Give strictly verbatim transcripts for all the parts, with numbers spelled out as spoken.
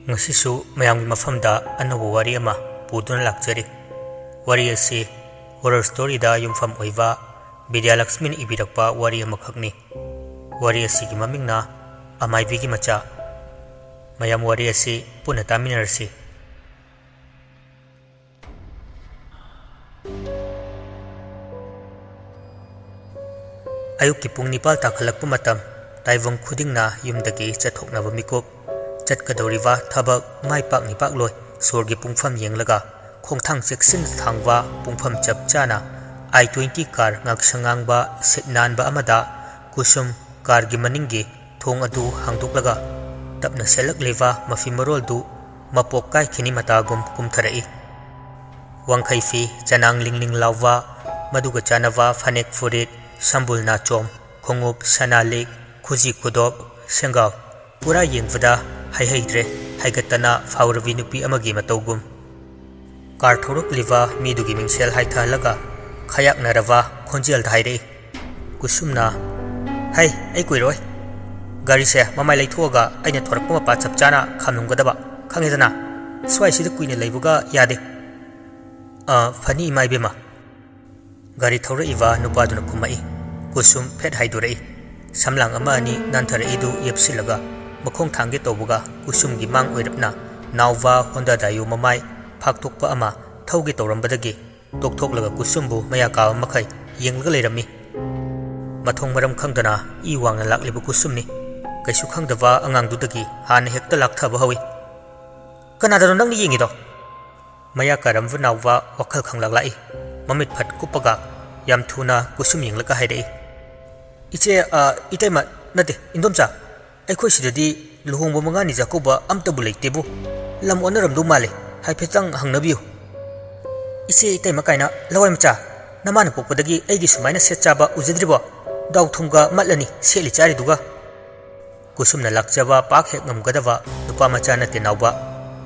ꯉꯁꯤꯁꯨ ꯃꯌꯥꯝꯒꯤ ꯃꯐꯝꯗ ꯑꯅꯧꯕ ꯋꯥꯔꯤ ꯑꯃ ꯄꯨꯗꯨꯅ ꯂꯥꯛꯆꯔꯤ꯫ ꯋꯥꯔꯤ ꯑꯁꯤ horror storyꯗ ꯌꯨꯝꯐꯝ ꯑꯣꯏꯕ ꯕꯤꯗ꯭ꯌꯥꯂꯛꯁꯃꯤꯅ ꯏꯕꯤꯔꯛꯄ ꯋꯥꯔꯤ ꯑꯃꯈꯛꯅꯤ꯫ ꯋꯥꯔꯤ ꯑꯁꯤꯒꯤ ꯃꯃꯤꯡꯅ ꯑꯃꯥꯏꯕꯤꯒꯤ ꯃꯆꯥ꯫ ꯃꯌꯥꯝ ꯋꯥꯔꯤ ꯑꯁꯤ ꯄꯨꯟꯅ ꯇꯥꯃꯤꯟꯅꯔꯁꯤ꯫ ꯑꯌꯨꯛꯀꯤ ꯄꯨꯡ ꯅꯤꯄꯥꯜ ꯇꯥꯈꯠꯂꯛꯄ ꯃꯇꯝ, ꯇꯥꯏꯕꯪ ꯈꯨꯗꯤꯡꯅ ꯌꯨꯝꯗꯒꯤ ꯆꯠꯊꯣꯛꯅꯕ ꯃꯤꯀꯨꯞ꯫ ꯆꯠꯀꯗꯧꯔꯤꯕ ꯊꯕꯛ ꯃꯥꯏ ꯄꯥꯛꯅꯤ ꯄꯥꯛꯂꯣꯏ ꯁꯣꯔꯒꯤ ꯄꯨꯡꯐꯝ ꯌꯦꯡꯂꯒ, ꯈꯣꯡꯊꯥꯡ ꯆꯦꯛꯁꯤꯟꯅ ꯊꯥꯡꯕ, ꯄꯨꯡꯐꯝ ꯆꯞ ꯆꯥꯅ ꯑꯥꯏ ꯇ꯭ꯋꯦꯟꯇꯤ ꯀꯥꯔ ꯉꯥꯛꯁꯪ ꯉꯥꯡꯕ ꯁꯤꯠ ꯅꯥꯟꯕ ꯑꯃꯗ ꯀꯨꯁꯨꯝ ꯀꯥꯔꯒꯤ ꯃꯅꯤꯡꯒꯤ ꯊꯣꯡ ꯑꯗꯨ ꯍꯥꯡꯗꯣꯛꯂꯒ ꯇꯞꯅ ꯁꯦꯠꯂꯛꯂꯤꯕ ꯃꯐꯤ ꯃꯔꯣꯜꯗꯨ ꯃꯄꯣꯛ ꯀꯥꯏꯈꯤꯅꯤ ꯃꯇꯥꯒꯨꯝ ꯀꯨꯝꯊꯔꯛꯏ꯫ ꯋꯥꯡꯈꯩ ꯐꯤ, ꯆꯅꯥꯡ ꯂꯤꯡ ꯂꯤꯡ ꯂꯥꯎꯕ, ꯃꯗꯨꯒ ꯆꯥꯟꯅꯕ ꯐꯅꯦꯛ ꯐꯨꯔꯤꯠ, ꯁꯝꯕꯨꯜ ꯅꯥꯆꯣꯝ, ꯈꯣꯡꯎꯞ, ꯁꯅꯥ ꯂꯤꯛ, ꯈꯨꯖꯤ ꯈꯨꯗꯣꯞ, ꯁꯦꯡꯒꯥꯎ, ꯄꯨꯔꯥ ꯌꯦꯡꯕꯗ ꯍꯩꯍꯩꯗ꯭ꯔꯦ꯫ ꯍꯥꯏꯒꯠꯇꯅ ꯐꯥꯎꯔꯕꯤ ꯅꯨꯄꯤ ꯑꯃꯒꯤ ꯃꯇꯧꯒꯨꯝ꯫ ꯀꯥꯔ ꯊꯧꯔꯛꯂꯤꯕ ꯃꯤꯗꯨꯒꯤ ꯃꯤꯡꯁꯦꯜ ꯍꯥꯏꯊꯍꯜꯂꯒ ꯈꯌꯥꯛꯅꯔꯕ ꯈꯣꯟꯖꯦꯜꯗ ꯍꯥꯏꯔꯛꯏ꯫ ꯀꯨꯁꯨꯝꯅ, "ꯍꯩ, ꯑꯩ ꯀꯨꯏꯔꯣꯏ꯫ ꯒꯥꯔꯤꯁꯦ ꯃꯃꯥꯏ ꯂꯩꯊꯣꯛꯑꯒ ꯑꯩꯅ ꯊꯣꯔꯛꯄ ꯃꯄꯥ ꯆꯞ ꯆꯥꯅ ꯈꯥꯝꯂꯝꯒꯗꯕ, ꯈꯪꯉꯦꯗꯅ? ꯁ꯭ꯋꯥꯏꯁꯤꯗ ꯀꯨꯏꯅ ꯂꯩꯕꯒ ꯌꯥꯗꯦ꯫" "ꯑ, ꯐꯅꯤ, ꯏꯃꯥ ꯏꯕꯦꯝꯃ꯫" ꯒꯥꯔꯤ ꯊꯧꯔꯛꯏꯕ ꯅꯨꯄꯥꯗꯨꯅ ꯈꯨꯝꯃꯛꯏ꯫ ꯀꯨꯁꯨꯝ ꯐꯦꯠ ꯍꯥꯏꯗꯣꯔꯛꯏ꯫ ꯁꯝꯂꯥꯡ ꯑꯃ ꯑꯅꯤ ꯅꯥꯟꯊꯔꯛꯏꯗꯨ ꯌꯦꯞꯁꯤꯜꯂꯒ ꯃꯈꯣꯡ ꯊꯥꯡꯒꯦ ꯇꯧꯕꯒ ꯀꯨꯁꯨꯝꯒꯤ ꯃꯥꯡ ꯑꯣꯏꯔꯞꯅ ꯅꯥꯎꯕ ꯍꯣꯟꯗꯥ ꯗꯥꯏꯌꯣ ꯃꯃꯥꯏ ꯐꯥꯛꯇꯣꯛꯄ ꯑꯃ ꯊꯧꯒꯦ ꯇꯧꯔꯝꯕꯗꯒꯤ ꯇꯣꯛꯊꯣꯛꯂꯒ ꯀꯨꯁꯨꯝꯕꯨ ꯃꯌꯥ ꯀꯥꯕ ꯃꯈꯩ ꯌꯦꯡꯂꯒ ꯂꯩꯔꯝꯃꯤ꯫ ꯃꯊꯣꯡ ꯃꯔꯝ ꯈꯪꯗꯅ ꯏ ꯋꯥꯡꯅ ꯂꯥꯛꯂꯤꯕ ꯀꯨꯁꯨꯝꯅꯤ꯫ ꯀꯩꯁꯨ ꯈꯪꯗꯕ ꯑꯉꯥꯡꯗꯨꯗꯒꯤ ꯍꯥꯟꯅ ꯍꯦꯛꯇ ꯂꯥꯛꯊꯕ ꯍꯧꯏ꯫ "ꯀꯅꯥꯗꯅꯣ ꯅꯪꯅ ꯌꯦꯡꯉꯤꯗꯣ?" ꯃꯌꯥ ꯀꯥꯔꯝꯕ ꯅꯥꯎꯕ ꯋꯥꯈꯜ ꯈꯪꯂꯥꯛ ꯂꯥꯛꯏ꯫ ꯃꯃꯤꯠ ꯐꯠ ꯀꯨꯞꯄꯒ ꯌꯥꯝ ꯊꯨꯅ ꯀꯨꯁꯨꯝ ꯌꯦꯡꯂꯒ ꯍꯥꯏꯔꯛꯏ, "ꯏꯆꯦ, ꯑ, ꯏꯇꯩꯃ, ꯅꯠꯇꯦ, ꯏꯟꯗꯣꯝꯆꯥ, ꯑꯩꯈꯣꯏ ꯁꯤꯗꯗꯤ ꯂꯨꯍꯣꯡꯕ ꯃꯉꯥꯅꯤ ꯆꯥꯛꯀꯧꯕ ꯑꯝꯇꯕꯨ ꯂꯩꯇꯦꯕꯨ꯫ ꯂꯝ ꯑꯣꯟꯅꯔꯝꯗꯧ ꯃꯥꯜꯂꯦ, ꯍꯥꯏꯐꯦꯠꯇꯪ ꯍꯪꯅꯕꯤꯌꯨ꯫" "ꯏꯆꯦ, ꯏꯇꯩꯃ ꯀꯥꯏꯅ ꯂꯋꯥꯏ ꯃꯆꯥ, ꯅꯃꯥꯅ ꯄꯣꯛꯄꯗꯒꯤ ꯑꯩꯒꯤ ꯁꯨꯃꯥꯏꯅ ꯁꯦꯠ ꯆꯥꯕ ꯎꯖꯗ꯭ꯔꯤꯕꯣ? ꯗꯥꯎ ꯊꯨꯝꯒ ꯃꯠꯂꯅꯤ ꯁꯦꯠꯂꯤ ꯆꯥꯔꯤꯗꯨꯒ꯫" ꯀꯨꯁꯨꯝꯅ ꯂꯥꯛꯆꯕ ꯄꯥꯛ ꯍꯦꯛ ꯉꯝꯒꯗꯕ ꯅꯨꯄꯥ ꯃꯆꯥ ꯅꯠꯇꯦ ꯅꯥꯎꯕ꯫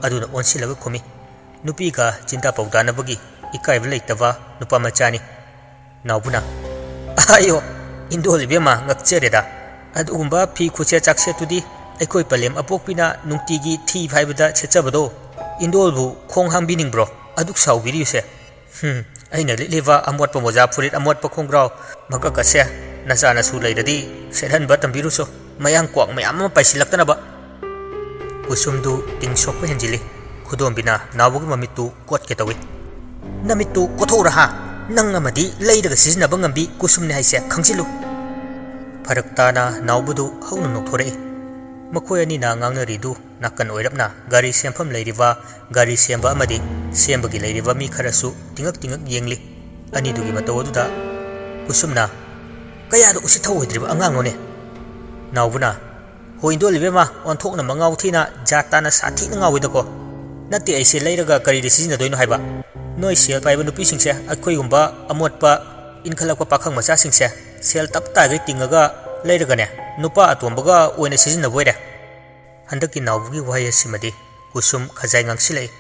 ꯑꯗꯨꯅ ꯑꯣꯟꯁꯤꯜꯂꯒ ꯈꯨꯝꯃꯤ꯫ ꯅꯨꯄꯤꯒ ꯆꯤꯟꯗꯥ ꯄꯥꯎꯗꯥꯅꯕꯒꯤ ꯏꯀꯥꯏꯕ ꯂꯩꯇꯕ ꯅꯨꯄꯥ ꯃꯆꯥꯅꯤ꯫ ꯅꯥꯎꯕꯅ, "ꯑꯥꯏꯌꯣ, ꯏꯟꯗꯣꯜ ꯏꯕꯦꯝꯃ, ꯉꯛꯆꯔꯦꯗ꯫ ꯑꯗꯨꯒꯨꯝꯕ ꯐꯤ ꯈꯨꯠꯁꯦꯠ ꯆꯥꯛꯁꯦꯠꯇꯨꯗꯤ ꯑꯩꯈꯣꯏ ꯄꯂꯦꯝ ꯑꯄꯣꯛꯄꯤꯅ ꯅꯨꯡꯇꯤꯒꯤ ꯊꯤ ꯐꯥꯏꯕꯗ ꯁꯦꯠꯆꯕꯗꯣ ꯏꯟꯗꯣꯜꯕꯨ ꯈꯣꯡ ꯍꯥꯝꯕꯤꯅꯤꯡꯕ꯭ꯔꯣ? ꯑꯗꯨꯛ ꯁꯥꯎꯕꯤꯔꯤꯕꯁꯦ꯫ ꯍꯨꯝ, ꯑꯩꯅ ꯂꯤꯠꯂꯤꯕ ꯑꯃꯣꯠꯄ ꯃꯣꯖꯥ ꯐꯨꯔꯤꯠ, ꯑꯃꯣꯠꯄ ꯈꯣꯡꯒ꯭ꯔꯥꯎ, ꯃꯀꯛ ꯑꯁꯦ ꯅꯆꯥ ꯅꯁꯨ ꯂꯩꯔꯗꯤ ꯁꯦꯠꯍꯟꯕ ꯇꯝꯕꯤꯔꯨꯆꯣ, ꯃꯌꯥꯡ ꯀ꯭ꯋꯥꯛ ꯃꯌꯥꯝ ꯑꯃ ꯄꯥꯏꯁꯤꯜꯂꯛꯇꯅꯕ꯫ ꯀꯨꯁꯨꯝꯗꯨ ꯇꯤꯡ ꯁꯣꯛꯄ ꯍꯦꯟꯖꯤꯜꯂꯤ꯫ ꯈꯨꯗꯣꯝꯕꯤꯅ ꯅꯥꯎꯕꯒꯤ ꯃꯃꯤꯠꯇꯨ ꯀꯣꯠꯀꯦ ꯇꯧꯏ꯫ "ꯅꯃꯤꯠꯇꯨ ꯀꯣꯠꯊꯣꯛꯎꯔ ꯍꯥ? ꯅꯪ ꯑꯃꯗꯤ ꯂꯩꯔꯒ ꯁꯤꯖꯤꯟꯅꯕ ꯉꯝꯕꯤ ꯀꯨꯁꯨꯝꯅꯤ ꯍꯥꯏꯁꯦ ꯈꯪꯖꯤꯜꯂꯨ"꯫ ꯐꯔꯛ ꯇꯥꯅ ꯅꯥꯎꯕꯗꯨ ꯍꯧꯅ ꯅꯣꯛꯊꯣꯔꯛꯏ꯫ ꯃꯈꯣꯏ ꯑꯅꯤꯅ ꯉꯥꯡꯅꯔꯤꯗꯨ ꯅꯥꯀꯟ ꯑꯣꯏꯔꯞꯅ ꯒꯥꯔꯤ ꯁꯦꯝꯐꯝ ꯂꯩꯔꯤꯕ ꯒꯥꯔꯤ ꯁꯦꯝꯕ ꯑꯃꯗꯤ ꯁꯦꯝꯕꯒꯤ ꯂꯩꯔꯤꯕ ꯃꯤ ꯈꯔꯁꯨ ꯇꯤꯡꯉꯛ ꯇꯤꯡꯉꯛ ꯌꯦꯡꯂꯤ꯫ ꯑꯅꯤꯗꯨꯒꯤ ꯃꯇꯧ ꯑꯗꯨꯗ ꯀꯨꯁꯨꯝꯅ, "ꯀꯌꯥꯗ ꯎꯁꯤꯠ ꯊꯧꯑꯣꯏꯗ꯭ꯔꯤꯕ ꯑꯉꯥꯡꯅꯣꯅꯦ?" ꯅꯥꯎꯕꯅ, "ꯍꯣꯏ ꯏꯟꯗꯣꯜ ꯏꯕꯦꯝꯃ, ꯑꯣꯟꯊꯣꯛꯅ ꯃꯉꯥꯎ ꯊꯤꯅ ꯖꯥꯠ ꯇꯥꯅ ꯁꯥꯊꯤꯅ ꯉꯥꯎꯏꯗꯀꯣ꯫ ꯅꯠꯇꯦ, ꯑꯩꯁꯦ ꯂꯩꯔꯒ ꯀꯔꯤꯗ ꯁꯤꯖꯤꯟꯅꯗꯣꯏꯅꯣ ꯍꯥꯏꯕ? ꯅꯣꯏ ꯁꯦꯜ ꯄꯥꯏꯕ ꯅꯨꯄꯤꯁꯤꯡꯁꯦ ꯑꯩꯈꯣꯏꯒꯨꯝꯕ ꯑꯃꯣꯠꯄ ꯏꯟꯈꯠꯂꯛꯄ ꯄꯥꯈꯪ ꯃꯆꯥꯁꯤꯡꯁꯦ ꯁꯦꯜ ꯇꯞ ꯇꯥꯒꯩ ꯇꯤꯡꯉꯒ ꯂꯩꯔꯒꯅꯦ, ꯅꯨꯄꯥ ꯑꯇꯣꯝꯕꯒ ꯑꯣꯏꯅ ꯁꯤꯖꯤꯟꯅꯕ ꯑꯣꯏꯔꯦ"꯫ ꯍꯟꯗꯛꯀꯤ ꯅꯥꯎꯕꯒꯤ ꯋꯥꯍꯩ ꯑꯁꯤꯃꯗꯤ ꯀꯨꯁꯨꯝ ꯈꯖꯥꯏ ꯉꯥꯡꯁꯤꯜꯂꯛꯏ꯫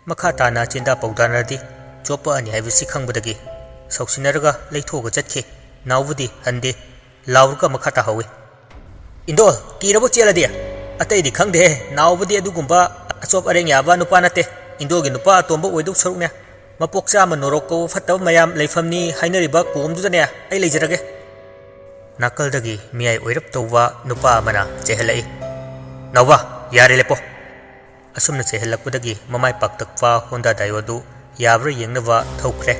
ꯃꯈꯥ ꯇꯥꯅ ꯆꯤꯟꯗꯥ ꯄꯥꯎꯗꯥꯅꯔꯗꯤ ꯆꯣꯞꯄꯛꯑꯅꯤ ꯍꯥꯏꯕꯁꯤ ꯈꯪꯕꯗꯒꯤ ꯁꯥꯎꯁꯤꯟꯅꯔꯒ ꯂꯩꯊꯣꯛꯑꯒ ꯆꯠꯈꯤ꯫ ꯅꯥꯎꯕꯗꯤ ꯍꯟꯗꯦ꯫ ꯂꯥꯎꯔꯒ ꯃꯈꯥ ꯇꯥꯍꯧꯏ꯫ "ꯏꯟꯗꯣꯜ, ꯀꯤꯔꯕꯣ ꯆꯦꯜꯂꯗꯤ? ꯑꯇꯩꯗꯤ ꯈꯪꯗꯦꯍꯦ, ꯅꯥꯎꯕꯗꯤ ꯑꯗꯨꯒꯨꯝꯕ ꯑꯆꯣꯞ ꯑꯔꯦꯡ ꯌꯥꯕ ꯅꯨꯄꯥ ꯅꯠꯇꯦ꯫ ꯏꯟꯗꯣꯜꯒꯤ ꯅꯨꯄꯥ ꯑꯇꯣꯝꯕ ꯑꯣꯏꯗꯧ ꯁꯔꯨꯛꯅꯦ, ꯃꯄꯣꯛ ꯆꯥꯝꯃ ꯅꯣꯔꯣꯛ ꯀꯧꯕ ꯐꯠꯇꯕ ꯃꯌꯥꯝ ꯂꯩꯐꯝꯅꯤ ꯍꯥꯏꯅꯔꯤꯕ ꯀꯣꯝꯗꯨꯗꯅꯦ ꯑꯩ ꯂꯩꯖꯔꯒꯦ"꯫ ꯅꯥꯀꯜꯗꯒꯤ ꯃꯤꯌꯥꯏ ꯑꯣꯏꯔꯞ ꯇꯧꯕ ꯅꯨꯄꯥ ꯑꯃꯅ ꯆꯩꯍꯜꯂꯛꯏ꯫ "ꯅꯥꯎꯕ, ꯌꯥꯔꯦ, ꯂꯦꯞꯄꯣ"꯫ ꯑꯁꯨꯝꯅ ꯆꯩꯍꯜꯂꯛꯄꯗꯒꯤ ꯃꯃꯥꯏ ꯄꯥꯛꯇꯛꯄ ꯍꯣꯟꯗꯥ ꯗꯥꯏꯑꯣꯗꯨ ꯌꯥꯕ꯭ꯔꯥ ꯌꯦꯡꯅꯕ ꯊꯧꯈ꯭ꯔꯦ꯫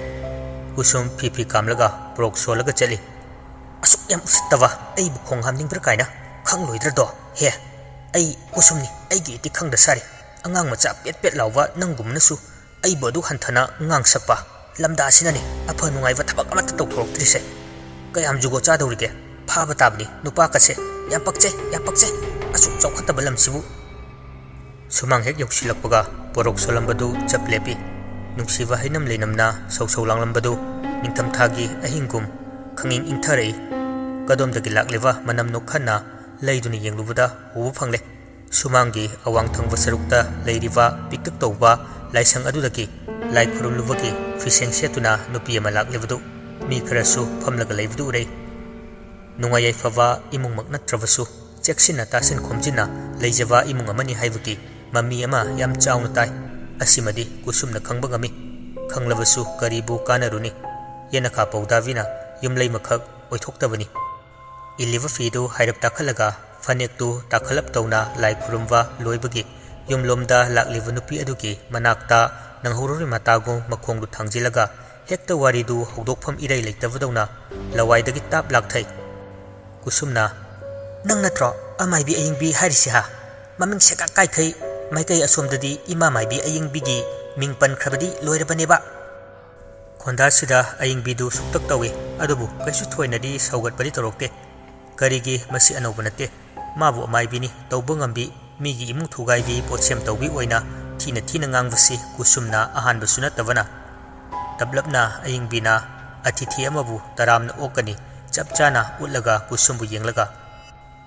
ꯀꯨꯁꯨꯝ ꯐꯤ ꯐꯤ ꯀꯥꯝꯂꯒ ꯄ꯭ꯔꯣꯛ ꯁꯣꯜꯂꯒ ꯆꯠꯂꯤ꯫ "ꯑꯁꯨꯛ ꯌꯥꯝ ꯎꯁꯤꯠꯇꯕ, ꯑꯩꯕꯨ ꯈꯣꯡ ꯍꯥꯝꯅꯤꯡꯕ꯭ꯔꯥ ꯀꯥꯏꯅ? ꯈꯪꯂꯣꯏꯗ꯭ꯔꯗꯣ? ꯍꯦ, ꯑꯩ ꯀꯨꯁꯨꯝꯅꯤ, ꯑꯩꯒꯤ ꯏꯇꯤ ꯈꯪꯗ ꯁꯥꯔꯤ꯫ ꯑꯉꯥꯡ ꯃꯆꯥ ꯄꯦꯠ ꯄꯦꯠ ꯂꯥꯎꯕ ꯅꯪꯒꯨꯝꯕꯅꯁꯨ ꯑꯩꯕꯨ ꯑꯗꯨꯛ ꯍꯟꯊꯅ ꯉꯥꯡꯁꯛꯄ꯫ ꯂꯝꯗꯥꯁꯤꯅꯅꯤ ꯑꯐ ꯅꯨꯡꯉꯥꯏꯕ ꯊꯕꯛ ꯑꯃꯠꯇ ꯇꯧꯊꯣꯔꯛꯇ꯭ꯔꯤꯁꯦ꯫ ꯀꯌꯥꯝ ꯖꯨꯒꯣꯠ ꯆꯥꯗꯧꯔꯤꯒꯦ? ꯐꯥꯕ ꯇꯥꯕꯅꯤ ꯅꯨꯄꯥꯀꯁꯦ꯫ ꯌꯥꯝ ꯄꯛꯆꯩ, ꯌꯥꯝ ꯄꯛꯆꯩ꯫ ꯑꯁꯨꯛ ꯆꯥꯎꯈꯠꯇꯕ ꯂꯝꯁꯤꯕꯨ"꯫ ꯁꯨꯃꯥꯡ ꯍꯦꯛ ꯌꯧꯁꯤꯜꯂꯛꯄꯒ ꯄꯣꯔꯣꯛ ꯁꯣꯜꯂꯝꯕꯗꯨ ꯆꯞ ꯂꯦꯞꯄꯤ꯫ ꯅꯨꯡꯁꯤꯕ ꯍꯩꯅꯝ ꯂꯩꯅꯝꯅ ꯁꯧ ꯁꯧ ꯂꯥꯡꯂꯝꯕꯗꯨ ꯅꯤꯡꯊꯝꯊꯥꯒꯤ ꯑꯍꯤꯡꯒꯨꯝ ꯈꯪꯏꯪ ꯏꯪꯊꯔꯛꯏ꯫ ꯀꯗꯣꯝꯗꯒꯤ ꯂꯥꯛꯂꯤꯕ ꯃꯅꯝꯅꯣ ꯈꯟꯅ ꯂꯩꯗꯨꯅ ꯌꯦꯡꯂꯨꯕꯗ ꯎꯕ ꯐꯪꯂꯦ꯫ ꯁꯨꯃꯥꯡꯒꯤ ꯑꯋꯥꯡ ꯊꯪꯕ ꯁꯔꯨꯛꯇ ꯂꯩꯔꯤꯕ ꯄꯤꯛꯇꯛ ꯇꯧꯕ ꯂꯥꯏꯁꯪ ꯑꯗꯨꯗꯒꯤ ꯂꯥꯏ ꯈꯨꯔꯨꯝꯂꯨꯕꯒꯤ ꯐꯤꯁꯦꯡ ꯁꯦꯠꯇꯨꯅ ꯅꯨꯄꯤ ꯑꯃ ꯂꯥꯛꯂꯤꯕꯗꯨ ꯃꯤ ꯈꯔꯁꯨ ꯐꯝꯂꯒ ꯂꯩꯕꯗꯨ ꯎꯔꯦ꯫ ꯅꯨꯡꯉꯥꯏ ꯌꯥꯏꯐꯕ ꯏꯃꯨꯡꯃꯛ ꯅꯠꯇ꯭ꯔꯕꯁꯨ ꯆꯦꯛꯁꯤꯟꯅ ꯇꯥꯁꯤꯟ ꯈꯣꯝꯖꯤꯟꯅ ꯂꯩꯖꯕ ꯏꯃꯨꯡ ꯑꯃꯅꯤ ꯍꯥꯏꯕꯒꯤ ꯃꯃꯤ ꯑꯃ ꯌꯥꯝ ꯆꯥꯎꯅ ꯇꯥꯏ꯫ ꯑꯁꯤꯃꯗꯤ ꯀꯨꯁꯨꯝꯅ ꯈꯪꯕ ꯉꯝꯃꯤ꯫ ꯈꯪꯂꯕꯁꯨ ꯀꯔꯤꯕꯨ ꯀꯥꯟꯅꯔꯨꯅꯤ? ꯌꯦꯅꯈꯥ ꯄꯧꯗꯥꯕꯤꯅ ꯌꯨꯝꯂꯩꯃꯈꯛ ꯑꯣꯏꯊꯣꯛꯇꯕꯅꯤ꯫ ꯏꯜꯂꯤꯕ ꯐꯤꯗꯨ ꯍꯥꯏꯔꯞ ꯇꯥꯈꯠꯂꯒ ꯐꯅꯦꯛꯇꯨ ꯇꯥꯈꯠꯂꯞ ꯇꯧꯅ ꯂꯥꯏ ꯈꯨꯔꯨꯝꯕ ꯂꯣꯏꯕꯒꯤ ꯌꯨꯝꯂꯣꯝꯗ ꯂꯥꯛꯂꯤꯕ ꯅꯨꯄꯤ ꯑꯗꯨꯒꯤ ꯃꯅꯥꯛꯇ ꯅꯪꯍꯧꯔꯣꯏ ꯃꯇꯥꯒꯨꯝ ꯃꯈꯣꯡꯗꯨ ꯊꯥꯡꯖꯤꯜꯂꯒ ꯍꯦꯛꯇ ꯋꯥꯔꯤꯗꯨ ꯍꯧꯗꯣꯛꯐꯝ ꯏꯔꯩ ꯂꯩꯇꯕꯗꯧꯅ ꯂꯋꯥꯏꯗꯒꯤ ꯇꯥꯞ ꯂꯥꯛꯊꯩ꯫ ꯀꯨꯁꯨꯝꯅ, "ꯅꯪ ꯅꯠꯇ꯭ꯔꯣ ꯑꯃꯥꯏꯕꯤ ꯑꯌꯤꯡꯕꯤ ꯍꯥꯏꯔꯤꯁꯤ ꯍꯥ? ꯃꯃꯤꯡ ꯁꯦꯀꯥꯛ ꯀꯥꯏꯈꯩ ꯃꯥꯏꯀꯩ ꯑꯁꯣꯝꯗꯗꯤ ꯏꯃꯥ ꯃꯥꯏꯕꯤ ꯑꯌꯤꯡꯕꯤꯒꯤ ꯃꯤꯡ ꯄꯟꯈ꯭ꯔꯕꯗꯤ ꯂꯣꯏꯔꯕꯅꯦꯕ꯫" ꯈꯣꯟꯗꯥꯁꯤꯗ ꯑꯌꯤꯡꯕꯤꯗꯨ ꯁꯨꯛꯇꯛ ꯇꯧꯏ, ꯑꯗꯨꯕꯨ ꯀꯩꯁꯨ ꯊꯣꯏꯅꯗꯤ ꯁꯧꯒꯠꯄꯗꯤ ꯇꯧꯔꯛꯇꯦ꯫ ꯀꯔꯤꯒꯤ ꯃꯁꯤ ꯑꯅꯧꯕ ꯅꯠꯇꯦ꯫ ꯃꯥꯕꯨ ꯑꯃꯥꯏꯕꯤꯅꯤ, ꯇꯧꯕ ꯉꯝꯕꯤ, ꯃꯤꯒꯤ ꯏꯃꯨꯡ ꯊꯨꯒꯥꯏꯕꯤ, ꯄꯣꯠꯁꯦꯝ ꯇꯧꯕꯤ ꯑꯣꯏꯅ ꯊꯤꯅ ꯊꯤꯅ ꯉꯥꯡꯕꯁꯤ ꯀꯨꯁꯨꯝꯅ ꯑꯍꯥꯟꯕꯁꯨ ꯅꯠꯇꯕꯅ꯫ ꯇꯞꯂꯞꯅ ꯑꯌꯤꯡꯕꯤꯅ ꯑꯇꯤꯊꯤ ꯑꯃꯕꯨ ꯇꯔꯥꯝꯅ ꯑꯣꯛꯀꯅꯤ ꯆꯞ ꯆꯥꯅ ꯎꯠꯂꯒ ꯀꯨꯁꯨꯝꯕꯨ ꯌꯦꯡꯂꯒ,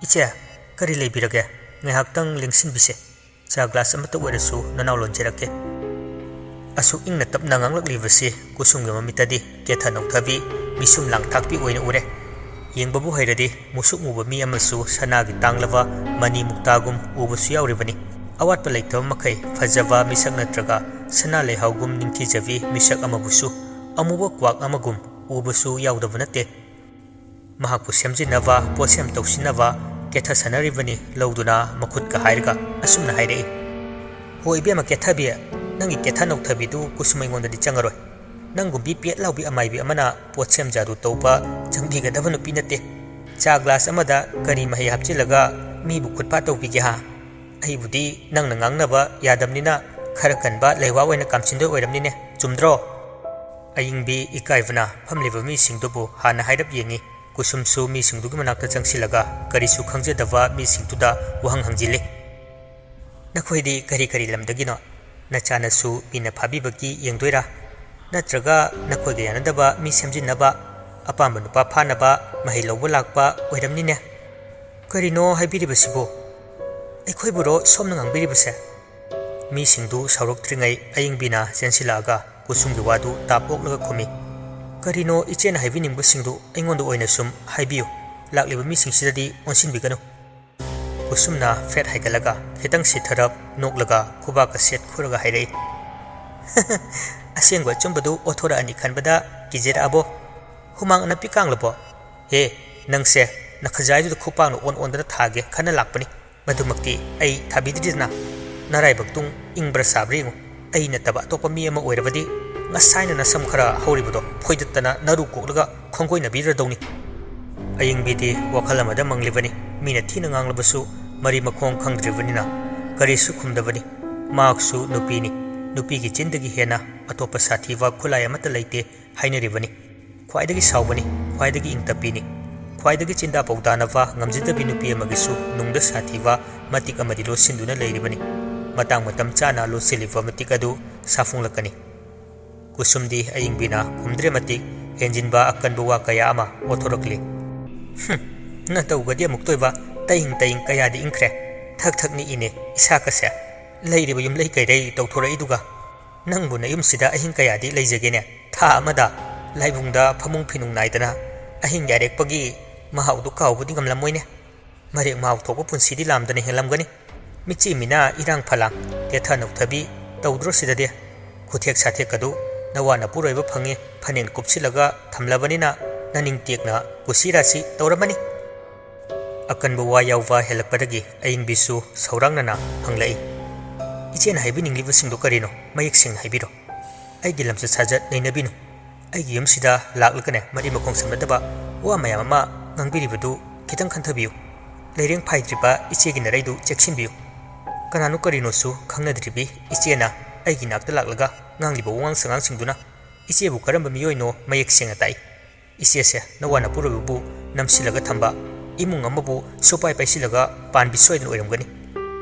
"ꯏꯆꯦ, ꯀꯔꯤ ꯂꯩꯕꯤꯔꯒꯦ? ꯉꯥꯏꯍꯥꯛꯇꯪ ꯂꯦꯡꯁꯤꯟꯕꯤꯁꯦ꯫ ꯆꯥ ꯒ꯭ꯂꯥꯁ ꯑꯃꯇ ꯑꯣꯏꯔꯁꯨ ꯅꯅꯥꯎ ꯂꯣꯟꯖꯔꯛꯀꯦ꯫" ꯑꯁꯨꯛ ꯏꯪꯅ ꯇꯞꯅ ꯉꯥꯡꯂꯛꯂꯤꯕꯁꯤ ꯀꯨꯁꯨꯝꯒꯤ ꯃꯃꯤꯠꯇꯗꯤ ꯀꯦꯊ ꯅꯧꯊꯕꯤ, ꯃꯤꯁꯨꯝ ꯂꯥꯡꯊꯥꯛꯄꯤ ꯑꯣꯏꯅ ꯎꯔꯦ꯫ ꯌꯦꯡꯕꯕꯨ ꯍꯩꯔꯗꯤ ꯃꯨꯁꯨꯛ ꯃꯨꯕ ꯃꯤ ꯑꯃꯁꯨ ꯁꯅꯥꯒꯤ ꯇꯥꯡꯂꯕ ꯃꯅꯤ ꯃꯨꯛꯇꯥꯒꯨꯝ ꯎꯕꯁꯨ ꯌꯥꯎꯔꯤꯕꯅꯤ꯫ ꯑꯋꯥꯠꯄ ꯂꯩꯇꯕ ꯃꯈꯩ ꯐꯖꯕ ꯃꯤꯁꯛ ꯅꯠꯇ꯭ꯔꯒ ꯁꯅꯥ ꯂꯩꯍꯥꯎꯒꯨꯝ ꯅꯤꯡꯊꯤꯖꯕꯤ ꯃꯤꯁꯛ ꯑꯃꯕꯨꯁꯨ ꯑꯃꯨꯕ ꯀ꯭ꯋꯥꯛ ꯑꯃꯒꯨꯝ ꯎꯕꯁꯨ ꯌꯥꯎꯗꯕ ꯅꯠꯇꯦ꯫ ꯃꯍꯥꯛꯄꯨ ꯁꯦꯝꯖꯤꯟꯅꯕ, ꯄꯣꯠꯁꯦꯝ ꯇꯧꯁꯤꯟꯅꯕ ꯀꯦꯊ ꯁꯥꯟꯅꯔꯤꯕꯅꯤ ꯂꯧꯗꯨꯅ ꯃꯈꯨꯠꯀ ꯍꯥꯏꯔꯒ ꯑꯁꯨꯝꯅ ꯍꯥꯏꯔꯛꯏ, "ꯍꯣ ꯏꯕꯦꯝꯃ ꯀꯦꯊꯕꯤ, ꯅꯪꯒꯤ ꯀꯦꯊ ꯅꯧꯊꯕꯤꯗꯨ ꯀꯨꯁꯨꯝ ꯑꯩꯉꯣꯟꯗꯗꯤ ꯆꯪꯉꯔꯣꯏ꯫ ꯅꯪꯒꯨꯝꯕꯤ ꯄꯦꯠ ꯂꯥꯎꯕꯤ ꯑꯃꯥꯏꯕꯤ ꯑꯃꯅ ꯄꯣꯠꯁꯦꯝ ꯖꯥꯗꯨ ꯇꯧꯕ ꯆꯪꯕꯤꯒꯗꯕ ꯅꯨꯄꯤ ꯅꯠꯇꯦ꯫ ꯆꯥ ꯒ꯭ꯂꯥꯁ ꯑꯃꯗ ꯀꯔꯤ ꯃꯍꯩ ꯍꯥꯞꯆꯤꯜꯂꯒ ꯃꯤꯕꯨ ꯈꯨꯠꯐꯥ ꯇꯧꯕꯤꯒꯦ ꯍꯥ? ꯑꯩꯕꯨꯗꯤ ꯅꯪꯅ ꯉꯥꯡꯅꯕ ꯌꯥꯗꯕꯅꯤꯅ ꯈꯔ ꯀꯟꯕ ꯂꯩꯋꯥ ꯑꯣꯏꯅ ꯀꯥꯝꯁꯤꯟꯗꯣꯏ ꯑꯣꯏꯔꯝꯅꯤꯅꯦ, ꯆꯨꯝꯗ꯭ꯔꯣ?" ꯑꯌꯤꯡꯕꯤ ꯏꯀꯥꯏꯕꯅ ꯐꯝꯂꯤꯕ ꯃꯤꯁꯤꯡꯗꯨꯕꯨ ꯍꯥꯟꯅ ꯍꯥꯏꯔꯞ ꯌꯦꯡꯉꯤ꯫ ꯀꯨꯁꯨꯝꯁꯨ ꯃꯤꯁꯤꯡꯗꯨꯒꯤ ꯃꯅꯥꯛꯇ ꯆꯪꯁꯤꯜꯂꯒ ꯀꯔꯤꯁꯨ ꯈꯪꯖꯗꯕ ꯃꯤꯁꯤꯡꯗꯨꯗ ꯋꯥꯍꯪ ꯍꯪꯖꯤꯜꯂꯤ꯫ "ꯅꯈꯣꯏꯗꯤ ꯀꯔꯤ ꯀꯔꯤ ꯂꯝꯗꯒꯤꯅꯣ? ꯅꯆꯥꯅꯁꯨ ꯃꯤꯅ ꯐꯥꯕꯤꯕꯒꯤ ꯌꯦꯡꯗꯣꯏꯔꯥ? ꯅꯠꯇ꯭ꯔꯒ ꯅꯈꯣꯏꯒ ꯌꯥꯅꯗꯕ ꯃꯤ ꯁꯦꯝꯖꯤꯟꯅꯕ, ꯑꯄꯥꯝꯕ ꯅꯨꯄꯥ ꯐꯥꯅꯕ ꯃꯍꯩ ꯂꯧꯕ ꯂꯥꯛꯄ ꯑꯣꯏꯔꯝꯅꯤꯅꯦ꯫ ꯀꯔꯤꯅꯣ ꯍꯥꯏꯕꯤꯔꯤꯕꯁꯤꯕꯨ? ꯑꯩꯈꯣꯏꯕꯨꯔꯣ ꯁꯣꯝꯅ ꯉꯥꯡꯕꯤꯔꯤꯕꯁꯦ?" ꯃꯤꯁꯤꯡꯗꯨ ꯁꯥꯎꯔꯛꯇ꯭ꯔꯤꯉꯩ ꯑꯌꯤꯡꯕꯤꯅ ꯆꯦꯟꯁꯤꯜꯂꯛꯑꯒ ꯀꯨꯁꯨꯝꯒꯤ ꯋꯥꯗꯨ ꯇꯥꯞ ꯑꯣꯛꯂꯒ ꯈꯨꯝꯃꯤ, "ꯀꯔꯤꯅꯣ ꯏꯆꯦꯅ ꯍꯥꯏꯕꯤꯅꯤꯡꯕꯁꯤꯡꯗꯨ ꯑꯩꯉꯣꯟꯗ ꯑꯣꯏꯅ ꯁꯨꯝ ꯍꯥꯏꯕꯤꯌꯨ꯫ ꯂꯥꯛꯂꯤꯕ ꯃꯤꯁꯤꯡꯁꯤꯗꯗꯤ ꯑꯣꯟꯁꯤꯟꯕꯤꯒꯅꯨ꯫" ꯀꯨꯁꯨꯝꯅ ꯐꯦꯠ ꯍꯥꯏꯒꯠꯂꯒ ꯈꯤꯇꯪ ꯁꯤꯊꯔꯞ ꯅꯣꯛꯂꯒ ꯈꯨꯕꯥꯛꯀ ꯁꯦꯠ ꯈꯨꯔꯒ ꯍꯥꯏꯔꯛꯏ꯫ "ꯑꯁꯦꯡꯕ ꯑꯆꯨꯝꯕꯗꯨ ꯑꯣꯊꯣꯔꯛꯑꯅꯤ ꯈꯟꯕꯗ ꯀꯤꯖꯔꯛꯑꯕꯣ? ꯍꯨꯃꯥꯡ ꯑꯅꯞꯄꯤ ꯀꯥꯡꯂꯕꯣ? ꯍꯦ, ꯅꯪꯁꯦ ꯅꯈꯖꯥꯏꯗꯨꯗ ꯈꯨꯄꯥꯛꯅ ꯑꯣꯟ ꯑꯣꯟꯗꯅ ꯊꯥꯒꯦ ꯈꯟꯅ ꯂꯥꯛꯄꯅꯤ꯫ ꯃꯗꯨꯃꯛꯇꯤ ꯑꯩ ꯊꯥꯕꯤꯗ꯭ꯔꯤꯗꯅ꯫ ꯅꯔꯥꯏꯕꯛꯇꯨꯡ ꯏꯪꯕ꯭ꯔꯥ ꯁꯥꯕ꯭ꯔꯥ ꯌꯦꯡꯉꯨ꯫ ꯑꯩ ꯅꯠꯇꯕ ꯑꯇꯣꯞꯄ ꯃꯤ ꯑꯃ ꯑꯣꯏꯔꯕꯗꯤ ꯉꯁꯥꯏꯅ ꯅꯁꯝ ꯈꯔ ꯍꯧꯔꯤꯕꯗꯣ ꯐꯣꯏꯗꯠꯇꯅ ꯅꯔꯨ ꯀꯣꯛꯂꯒ ꯈꯣꯡꯒꯣꯏꯅꯕꯤꯔꯗꯧꯅꯤ꯫" ꯑꯌꯤꯡꯕꯤꯗꯤ ꯋꯥꯈꯜ ꯑꯃꯗ ꯃꯪꯂꯤꯕꯅꯤ꯫ ꯃꯤꯅ ꯊꯤꯅ ꯉꯥꯡꯂꯕꯁꯨ ꯃꯔꯤ ꯃꯈꯣꯡ ꯈꯪꯗ꯭ꯔꯤꯕꯅꯤꯅ ꯀꯔꯤꯁꯨ ꯈꯨꯝꯗꯕꯅꯤ꯫ ꯃꯍꯥꯛꯁꯨ ꯅꯨꯄꯤꯅꯤ꯫ ꯅꯨꯄꯤꯒꯤ ꯆꯤꯟꯗꯒꯤ ꯍꯦꯟꯅ ꯑꯇꯣꯞꯄ ꯁꯥꯊꯤꯕ ꯈꯨꯠꯂꯥꯏ ꯑꯃꯠꯇ ꯂꯩꯇꯦ ꯍꯥꯏꯅꯔꯤꯕꯅꯤ꯫ ꯈ꯭ꯋꯥꯏꯗꯒꯤ ꯁꯥꯎꯕꯅꯤ, ꯈ꯭ꯋꯥꯏꯗꯒꯤ ꯏꯪ ꯇꯞꯄꯤꯅꯤ, ꯈ꯭ꯋꯥꯏꯗꯒꯤ ꯆꯤꯟꯗꯥ ꯄꯧꯗꯥꯅꯕ ꯉꯝꯖꯗꯕꯤ ꯅꯨꯄꯤ ꯑꯃꯒꯤꯁꯨ ꯅꯨꯡꯗ ꯁꯥꯊꯤꯕ ꯃꯇꯤꯛ ꯑꯃꯗꯤ ꯂꯣꯠꯁꯤꯟꯗꯨꯅ ꯂꯩꯔꯤꯕꯅꯤ꯫ ꯃꯇꯥꯡ ꯃꯇꯝ ꯆꯥꯅ ꯂꯣꯠꯁꯤꯜꯂꯤꯕ ꯃꯇꯤꯛ ꯑꯗꯨ ꯁꯥꯐꯣꯡꯂꯛꯀꯅꯤ꯫ ꯀꯨꯁꯨꯝꯗꯤ ꯑꯏꯪꯕꯤꯅ ꯈꯨꯝꯗ꯭ꯔꯦ ꯃꯇꯤꯛ ꯍꯦꯟꯖꯤꯟꯕ ꯑꯀꯟꯕ ꯋꯥ ꯀꯌꯥ ꯑꯃ ꯑꯣꯊꯣꯔꯛꯂꯤ꯫ "ꯍꯨꯝ, ꯅꯇꯧꯒꯗꯤ ꯑꯃꯨꯛꯇꯣꯏꯕ ꯇꯌꯤꯡ ꯇꯌꯤꯡ ꯀꯌꯥꯗꯤ ꯏꯪꯈ꯭ꯔꯦ꯫ ꯊꯛ ꯊꯛ ꯅꯤꯛꯏꯅꯦ ꯏꯁꯥꯀꯁꯦ꯫ ꯂꯩꯔꯤꯕ ꯌꯨꯝꯂꯩ ꯀꯩꯔꯩ ꯇꯧꯊꯣꯔꯛꯏꯗꯨꯒ꯫ ꯅꯪꯕꯨ ꯅꯌꯨꯝꯁꯤꯗ ꯑꯍꯤꯡ ꯀꯌꯥꯗꯤ ꯂꯩꯖꯒꯦꯅꯦ? ꯊꯥ ꯑꯃꯗ ꯂꯥꯏꯕꯨꯡꯗ ꯐꯃꯨꯡ ꯐꯤꯅꯨꯡ ꯅꯥꯏꯗꯅ ꯑꯍꯤꯡ ꯌꯥꯔꯦꯛꯄꯒꯤ ꯃꯍꯥꯎꯗꯨ ꯀꯥꯎꯕꯗꯤ ꯉꯝꯂꯝꯃꯣꯏꯅꯦ꯫ ꯃꯔꯦꯛ ꯃꯍꯥꯎ ꯊꯣꯛꯄ ꯄꯨꯟꯁꯤꯗꯤ ꯂꯥꯝꯗꯅ ꯍꯦꯜꯂꯝꯒꯅꯤ꯫ ꯃꯤꯆꯤ ꯃꯤꯅꯥ ꯏꯔꯥꯡ ꯐꯂꯥꯡ, ꯇꯦꯊ ꯅꯧꯊꯕꯤ ꯇꯧꯗ꯭ꯔꯣ ꯁꯤꯗꯗꯤ? ꯈꯨꯊꯦꯛ ꯁꯥꯊꯦꯛꯀꯗꯨ ꯅꯋꯥ ꯅꯄꯨꯔꯣꯏꯕ ꯐꯪꯉꯦ ꯐꯅꯦꯛ ꯀꯨꯞꯁꯤꯜꯂꯒ ꯊꯝꯂꯕꯅꯤꯅ ꯅꯅꯤꯡ ꯇꯦꯛꯅ ꯀꯨꯁꯤ ꯔꯥꯁꯤ ꯇꯧꯔꯝꯃꯅꯤ꯫" ꯑꯀꯟꯕ ꯋꯥ ꯌꯥꯎꯕ ꯍꯦꯜꯂꯛꯄꯗꯒꯤ ꯑꯏꯪꯕꯤꯁꯨ ꯁꯧꯔꯥꯡꯅꯅ ꯍꯪꯂꯛꯏ꯫ "ꯏꯆꯦꯅ ꯍꯥꯏꯕꯤꯅꯤꯡꯂꯤꯕꯁꯤꯡꯗꯣ ꯀꯔꯤꯅꯣ? ꯃꯌꯦꯛ ꯁꯦꯡꯅ ꯍꯥꯏꯕꯤꯔꯣ꯫ ꯑꯩꯒꯤ ꯂꯝꯆꯠ ꯁꯥꯖꯠ ꯅꯩꯅꯕꯤꯅꯨ꯫ ꯑꯩꯒꯤ ꯌꯨꯝꯁꯤꯗ ꯂꯥꯛꯂꯒꯅꯦ ꯃꯔꯤ ꯃꯈꯣꯡ ꯁꯝꯅꯗꯕ ꯋꯥ ꯃꯌꯥꯝ ꯑꯃ ꯉꯥꯡꯕꯤꯔꯤꯕꯗꯨ ꯈꯤꯇꯪ ꯈꯟꯊꯕꯤꯌꯨ꯫ ꯂꯩꯔꯦꯡ ꯐꯥꯏꯗ꯭ꯔꯤꯕ ꯏꯆꯦꯒꯤ ꯅꯔꯩꯗꯨ ꯆꯦꯛꯁꯤꯟꯕꯤꯌꯨ꯫ ꯀꯅꯥꯅꯣ ꯀꯔꯤꯅꯣꯁꯨ ꯈꯪꯅꯗ꯭ꯔꯤꯕꯤ ꯏꯆꯦꯅ ꯑꯩꯒꯤ ꯅꯥꯛꯇ ꯂꯥꯛꯂꯒ ꯉꯥꯡꯂꯤꯕ ꯋꯥꯉꯥꯡ ꯁꯉꯥꯡꯁꯤꯡꯗꯨꯅ ꯏꯆꯦꯕꯨ ꯀꯔꯝꯕ ꯃꯤꯑꯣꯏꯅꯣ ꯃꯌꯦꯛ ꯁꯦꯡꯅ ꯇꯥꯛꯏ꯫ ꯏꯆꯦꯁꯦ ꯅꯋꯥ ꯅꯄꯨꯔꯣꯏꯕꯕꯨ ꯅꯝꯁꯤꯜꯂꯒ ꯊꯝꯕ, ꯏꯃꯨꯡ ꯑꯃꯕꯨ ꯁꯨꯄꯥꯏ ꯄꯥꯏꯁꯤꯜꯂꯒ ꯄꯥꯟꯕꯤ ꯁꯣꯏꯗꯅ ꯑꯣꯏꯔꯝꯒꯅꯤ꯫"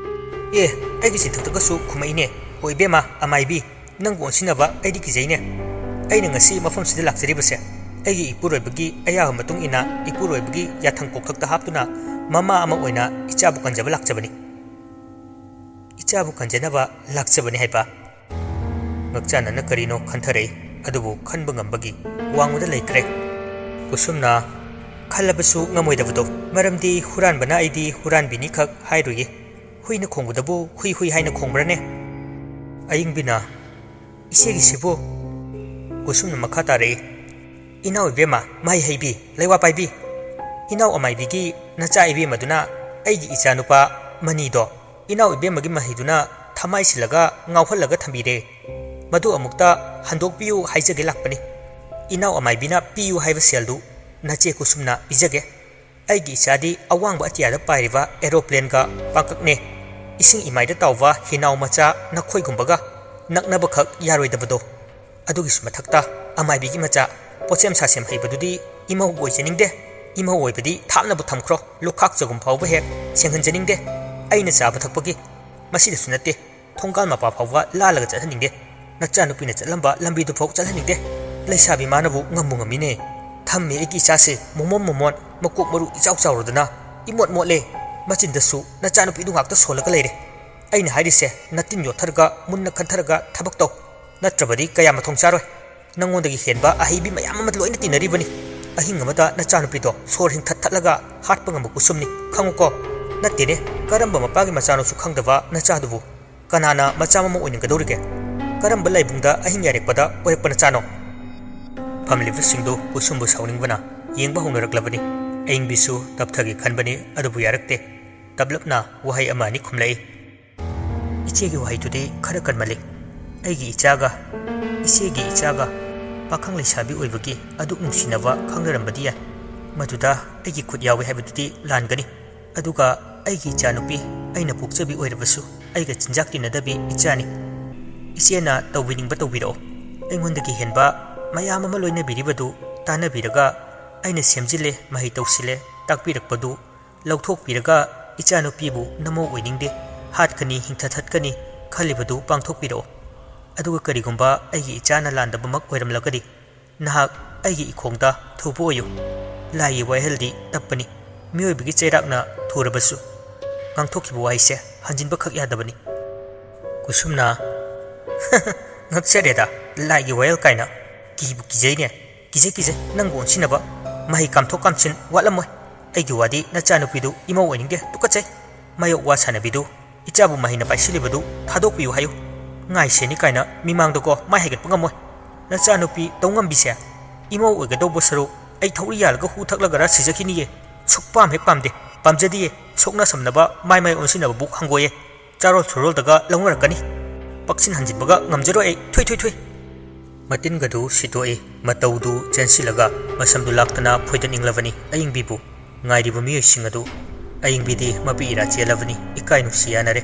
"ꯑꯦ, ꯑꯩꯒꯤ ꯆꯤꯟꯊꯛꯇꯒꯁꯨ ꯈꯨꯝꯃꯛꯏꯅꯦ꯫ ꯍꯣ ꯏꯕꯦꯝꯃ, ꯑꯃꯥꯏꯕꯤ, ꯅꯪꯕꯨ ꯑꯣꯟꯁꯤꯟꯅꯕ ꯑꯩꯗꯤ ꯀꯤꯖꯩꯅꯦ꯫ ꯑꯩꯅ ꯉꯁꯤ ꯃꯐꯝꯁꯤꯗ ꯂꯥꯛꯆꯔꯤꯕꯁꯦ ꯑꯩꯒꯤ ꯏꯄꯨꯔꯣꯏꯕꯒꯤ ꯑꯌꯥꯕ ꯃꯇꯨꯡ ꯏꯟꯅ ꯏꯄꯨꯔꯣꯏꯕꯒꯤ ꯌꯥꯊꯪ ꯀꯣꯛꯊꯛꯇ ꯍꯥꯞꯇꯨꯅ ꯃꯃꯥ ꯑꯃ ꯑꯣꯏꯅ ꯏꯆꯥꯕꯨ ꯀꯟꯖꯕ ꯂꯥꯛꯆꯕꯅꯤ꯫" "ꯏꯆꯥꯕꯨ ꯀꯟꯖꯅꯕ ꯂꯥꯛꯆꯕꯅꯤ ꯍꯥꯏꯕ?" ꯉꯛꯆꯥꯅꯅ ꯀꯔꯤꯅꯣ ꯈꯟꯊꯔꯛꯏ, ꯑꯗꯨꯕꯨ ꯈꯟꯕ ꯉꯝꯕꯒꯤ ꯋꯥꯡꯃꯗ ꯂꯩꯈ꯭ꯔꯦ꯫ ꯀꯨꯁꯨꯝꯅ ꯈꯜꯂꯕꯁꯨ ꯉꯝꯃꯣꯏꯗꯕꯗꯣ꯫ ꯃꯔꯝꯗꯤ ꯍꯨꯔꯥꯟꯕꯅ ꯑꯩꯗꯤ ꯍꯨꯔꯥꯟꯕꯤꯅꯤ ꯈꯛ ꯍꯥꯏꯔꯣꯏꯌꯦ꯫ ꯍꯨꯏꯅ ꯈꯣꯡꯕꯗꯕꯨ ꯍꯨꯏ ꯍꯨꯏ ꯍꯥꯏꯅ ꯈꯣꯡꯕ꯭ꯔꯅꯦ? ꯑꯌꯤꯡꯕꯤꯅ, "ꯏꯆꯦꯒꯤꯁꯤꯕꯨ?" ꯀꯨꯁꯨꯝꯅ ꯃꯈꯥ ꯇꯥꯔꯛꯏ, "ꯏꯅꯥꯎ ꯏꯕꯦꯝꯃ, ꯃꯍꯩ ꯍꯩꯕꯤ, ꯂꯩꯋꯥ ꯄꯥꯏꯕꯤ, ꯏꯅꯥꯎ ꯑꯃꯥꯏꯕꯤꯒꯤ ꯅꯆꯥ ꯏꯕꯦꯝꯃꯗꯨꯅ ꯑꯩꯒꯤ ꯏꯆꯥꯅꯨꯄꯥ ꯃꯅꯤꯗꯣ ꯏꯅꯥꯎ ꯏꯕꯦꯝꯃꯒꯤ ꯃꯍꯩꯗꯨꯅ ꯊꯃꯥꯏ ꯁꯤꯜꯂꯒ ꯉꯥꯎꯍꯜꯂꯒ ꯊꯝꯕꯤꯔꯦ꯫ ꯃꯗꯨ ꯑꯃꯨꯛꯇ ꯍꯟꯗꯣꯛꯄꯤꯌꯨ ꯍꯥꯏꯖꯒꯦ ꯂꯥꯛꯄꯅꯤ꯫ ꯏꯅꯥꯎ ꯑꯃꯥꯏꯕꯤꯅ ꯄꯤꯌꯨ ꯍꯥꯏꯕ ꯁꯦꯜꯗꯨ ꯅꯆꯦ ꯀꯨꯁꯨꯝꯅ ꯄꯤꯖꯒꯦ꯫ ꯑꯩꯒꯤ ꯏꯆꯥꯗꯤ ꯑꯋꯥꯡꯕ ꯑꯇꯤꯌꯥꯗ ꯄꯥꯏꯔꯤꯕ ꯑꯦꯔꯣꯄ꯭ꯂꯦꯟꯒ ꯄꯥꯡꯀꯛꯅꯦ꯫ ꯏꯁꯤꯡ ꯏꯃꯥꯏꯗ ꯇꯥꯎꯕ ꯍꯤꯅꯥꯎ ꯃꯆꯥ ꯅꯈꯣꯏꯒꯨꯝꯕꯒ ꯅꯛꯅꯕꯈꯛ ꯌꯥꯔꯣꯏꯗꯕꯗꯣ꯫ ꯑꯗꯨꯒꯤꯁꯨ ꯃꯊꯛꯇ ꯑꯃꯥꯏꯕꯤꯒꯤ ꯃꯆꯥ ꯄꯣꯠꯁꯦꯝ ꯁꯥꯁꯦꯝ ꯍꯩꯕꯗꯨꯗꯤ ꯏꯃꯧ ꯑꯣꯏꯖꯅꯤꯡꯗꯦ꯫ ꯏꯃꯧ ꯑꯣꯏꯕꯗꯤ ꯊꯥꯞꯅꯕꯨ ꯊꯝꯈ꯭ꯔꯣ, ꯂꯨꯈꯥꯛ ꯆꯒꯨꯝ ꯐꯥꯎꯕ ꯍꯦꯛ ꯁꯦꯡꯍꯟꯖꯅꯤꯡꯗꯦ꯫ ꯑꯩꯅ ꯆꯥꯕ ꯊꯛꯄꯒꯤ ꯃꯁꯤꯗꯁꯨ ꯅꯠꯇꯦ, ꯊꯣꯡꯒꯥꯜ ꯃꯄꯥ ꯐꯥꯎꯕ ꯂꯥꯜꯂꯒ ꯆꯠꯍꯟꯅꯤꯡꯗꯦ꯫ ꯅꯆꯥꯅꯨꯄꯤꯅ ꯆꯠꯂꯝꯕ ꯂꯝꯕꯤꯗꯨꯐꯥꯎ ꯆꯠꯍꯟꯅꯤꯡꯗꯦ꯫ ꯂꯩꯁꯥꯕꯤ ꯃꯥꯅꯕꯨ ꯉꯝꯕꯨ ꯉꯝꯃꯤꯅꯦ꯫ ꯊꯝꯃꯦ ꯑꯩꯒꯤ ꯏꯆꯥꯁꯦ ꯃꯣꯃꯣꯟ ꯃꯣꯃꯣꯟ, ꯃꯀꯣꯛ ꯃꯔꯨ ꯏꯆꯥꯎ ꯆꯥꯎꯔꯗꯅ ꯏꯃꯣꯠ ꯃꯣꯠꯂꯦ꯫ ꯃꯆꯤꯟꯗꯁꯨ ꯅꯆꯥꯅꯨꯄꯤꯗꯨ ꯉꯥꯛꯇ ꯁꯣꯜꯂꯒ ꯂꯩꯔꯦ꯫ ꯑꯩꯅ ꯍꯥꯏꯔꯤꯁꯦ ꯅꯇꯤꯟ ꯌꯣꯠꯊꯔꯒ ꯃꯨꯟꯅ ꯈꯟꯊꯔꯒ ꯊꯕꯛ ꯇꯧ꯫ ꯅꯠꯇ꯭ꯔꯕꯗꯤ ꯀꯌꯥ ꯃꯊꯣꯡ ꯆꯥꯔꯣꯏ꯫ ꯅꯉꯣꯟꯗꯒꯤ ꯍꯦꯟꯕ ꯑꯍꯩꯕꯤ ꯃꯌꯥꯝ ꯑꯃ ꯂꯣꯏꯅ ꯇꯤꯟꯅꯔꯤꯕꯅꯤ꯫ ꯑꯍꯤꯡ ꯑꯃꯗ ꯅꯆꯥꯅꯨꯄꯤꯗꯣ ꯁꯣꯔ ꯍꯤꯡꯊꯠ ꯊꯠꯂꯒ ꯍꯥꯠꯄ ꯉꯝꯕ ꯀꯨꯁꯨꯝꯅꯤ, ꯈꯪꯉꯨꯀꯣ꯫ ꯅꯠꯇꯦꯅꯦ, ꯀꯔꯝꯕ ꯃꯄꯥꯒꯤ ꯃꯆꯥꯅꯣꯁꯨ ꯈꯪꯗꯕ ꯅꯆꯥꯗꯨꯕꯨ ꯀꯅꯥꯅ ꯃꯆꯥ ꯃꯃꯧ ꯑꯣꯏꯅꯤꯡꯒꯗꯧꯔꯤꯒꯦ? ꯀꯔꯝꯕ ꯂꯥꯏꯕꯨꯡꯗ ꯑꯍꯤꯡ ꯌꯥꯔꯦꯛꯄꯗ ꯑꯣꯏꯔꯛꯄ ꯅꯆꯥꯅꯣ? ꯐꯝꯂꯤꯕꯁꯤꯡꯗꯨ ꯀꯨꯁꯨꯝꯕꯨ ꯁꯥꯎꯅꯤꯡꯕꯅ ꯌꯦꯡꯕ ꯍꯧꯅꯔꯛꯂꯕꯅꯤ꯫ ꯑꯏꯪꯕꯤꯁꯨ ꯇꯞꯊꯒꯦ ꯈꯟꯕꯅꯤ, ꯑꯗꯨꯕꯨ ꯌꯥꯔꯛꯇꯦ꯫ ꯇꯞꯂꯞꯅ ꯋꯥꯍꯩ ꯑꯃ ꯑꯅꯤ ꯈꯨꯝꯂꯛꯏ꯫ "ꯏꯆꯦꯒꯤ ꯋꯥꯍꯩꯗꯨꯗꯤ ꯈꯔ ꯀꯟꯃꯜꯂꯤ꯫ ꯑꯩꯒꯤ ꯏꯆꯥꯒ, ꯏꯆꯦꯒꯤ ꯏꯆꯥꯒ ꯄꯥꯈꯪ ꯂꯩꯁꯥꯕꯤ ꯑꯣꯏꯕꯒꯤ ꯑꯗꯨꯛ ꯅꯨꯡꯁꯤꯅꯕ ꯈꯪꯅꯔꯝꯕꯗꯤ ꯌꯥꯏ꯫ ꯃꯗꯨꯗ ꯑꯩꯒꯤ ꯈꯨꯠ ꯌꯥꯎꯏ ꯍꯥꯏꯕꯗꯨꯗꯤ ꯂꯥꯟꯒꯅꯤ꯫ ꯑꯗꯨꯒ ꯑꯩꯒꯤ ꯏꯆꯥꯅꯨꯄꯤ ꯑꯩꯅ ꯄꯣꯛꯆꯕꯤ ꯑꯣꯏꯔꯕꯁꯨ ꯑꯩꯒ ꯆꯤꯟꯖꯥꯛ ꯇꯤꯟꯅꯗꯕꯤ ꯏꯆꯥꯅꯤ꯫ ꯏꯆꯦꯅ ꯇꯧꯕꯤꯅꯤꯡꯕ ꯇꯧꯕꯤꯔꯛꯑꯣ꯫ ꯑꯩꯉꯣꯟꯗꯒꯤ ꯍꯦꯟꯕ ꯃꯌꯥꯝ ꯑꯃ ꯂꯣꯏꯅꯕꯤꯔꯤꯕꯗꯨ ꯇꯥꯟꯅꯕꯤꯔꯒ ꯑꯩꯅ ꯁꯦꯝꯖꯤꯜꯂꯦ, ꯃꯍꯩ ꯇꯧꯁꯤꯜꯂꯦ, ꯇꯥꯛꯄꯤꯔꯛꯄꯗꯨ ꯂꯧꯊꯣꯛꯄꯤꯔꯒ ꯏꯆꯥꯅꯨꯄꯤꯕꯨ ꯅꯃꯧ ꯑꯣꯏꯅꯤꯡꯗꯦ, ꯍꯥꯠꯀꯅꯤ, ꯍꯤꯡꯊ ꯊꯠꯀꯅꯤ ꯈꯜꯂꯤꯕꯗꯨ ꯄꯥꯡꯊꯣꯛꯄꯤꯔꯛꯑꯣ꯫ ꯑꯗꯨꯒ ꯀꯔꯤꯒꯨꯝꯕ ꯑꯩꯒꯤ ꯏꯆꯥꯅ ꯂꯥꯟꯗꯕꯃꯛ ꯑꯣꯏꯔꯝꯂꯒꯗꯤ ꯅꯍꯥꯛ ꯑꯩꯒꯤ ꯏꯈꯣꯡꯗ ꯊꯨꯕ ꯑꯣꯏꯌꯨ꯫ ꯂꯥꯏꯒꯤ ꯋꯥꯌꯦꯜꯗꯤ ꯇꯞꯄꯅꯤ꯫ ꯃꯤꯑꯣꯏꯕꯒꯤ ꯆꯩꯔꯥꯛꯅ ꯊꯨꯔꯕꯁꯨ ꯉꯥꯡꯊꯣꯛꯈꯤꯕ ꯋꯥꯍꯩꯁꯦ ꯍꯟꯖꯤꯟꯕꯈꯛ ꯌꯥꯗꯕꯅꯤ꯫ ꯀꯨꯁꯨꯝꯅ, "ꯉꯛꯆꯔꯦꯗ, ꯂꯥꯏꯒꯤ ꯋꯥꯌꯦꯜ ꯀꯥꯏꯅ꯫ ꯀꯤꯕꯨ ꯀꯤꯖꯩꯅꯦ꯫ ꯀꯤꯖꯩ, ꯀꯤꯖꯩ ꯅꯪꯕꯨ ꯑꯣꯟꯁꯤꯟꯅꯕ꯫ ꯃꯍꯩ ꯀꯥꯝꯊꯣꯛ ꯀꯥꯝꯁꯤꯟ ꯋꯥꯠꯂꯝꯃꯣꯏ꯫ ꯑꯩꯒꯤ ꯋꯥꯗꯤ ꯅꯆꯥꯅꯨꯄꯤꯗꯨ ꯏꯃꯧ ꯑꯣꯏꯅꯤꯡꯗꯦ, ꯇꯨꯀꯠꯆꯩ꯫ ꯃꯌꯣꯛ ꯋꯥ ꯁꯥꯟꯅꯕꯤꯗꯨ ꯏꯆꯥꯕꯨ ꯃꯍꯩꯅ ꯄꯥꯏꯁꯤꯜꯂꯤꯕꯗꯨ ꯊꯥꯗꯣꯛꯄꯤꯌꯨ ꯍꯥꯏꯌꯨ꯫ ꯉꯥꯏꯁꯦꯅꯤ ꯀꯥꯏꯅ ꯃꯤꯃꯥꯡꯗꯀꯣ ꯃꯥꯏ ꯍꯥꯏꯒꯠꯄ ꯉꯝꯃꯣꯏ꯫ ꯅꯆꯥꯅꯨꯄꯤ ꯇꯧꯉꯝꯕꯤꯁꯦ ꯏꯃꯧ ꯑꯣꯏꯒꯗꯧꯕ ꯁꯔꯨꯛ ꯑꯩ ꯊꯧꯔꯤ ꯌꯥꯜꯂꯒ ꯍꯨ ꯊꯛꯂꯒꯔ ꯁꯤꯖꯈꯤꯅꯤꯌꯦ꯫ ꯁꯨꯛꯄꯥꯝ ꯍꯦꯛ ꯄꯥꯝꯗꯦ, ꯄꯥꯝꯖꯗꯤꯌꯦ꯫ ꯁꯣꯛꯅ ꯁꯝꯅꯕ ꯃꯥꯏ ꯃꯥꯏ ꯑꯣꯟꯁꯤꯟꯅꯕꯕꯨ ꯍꯪꯒꯣꯏꯌꯦ꯫ ꯆꯥꯔꯣꯜ ꯁꯨꯔꯣꯜꯗꯒ ꯂꯧꯅꯔꯛꯀꯅꯤ꯫ ꯄꯛꯁꯤꯟ ꯍꯟꯖꯤꯟꯕꯒ ꯉꯝꯖꯔꯣꯏ ꯑꯩ꯫ ꯊꯨꯏ, ꯊꯨꯏ, ꯊꯨꯏ꯫ ꯃꯇꯤꯟꯒꯗꯨ ꯁꯤꯠꯇꯣꯛꯏ꯫ ꯃꯇꯧꯗꯨ ꯆꯦꯟꯁꯤꯜꯂꯒ ꯃꯁꯝꯗꯨ ꯂꯥꯛꯇꯅ ꯐꯣꯏꯗꯠꯅꯤꯡꯂꯕꯅꯤ ꯑꯌꯤꯡꯕꯤꯕꯨ꯫ ꯉꯥꯏꯔꯤꯕ ꯃꯤꯑꯣꯏꯁꯤꯡ ꯑꯗꯨ ꯑꯌꯤꯡꯕꯤꯗꯤ ꯃꯄꯤ ꯏꯔꯥ ꯆꯦꯜꯂꯕꯅꯤ꯫ ꯏꯀꯥꯏ ꯅꯨꯡꯁꯤ ꯌꯥꯅꯔꯦ꯫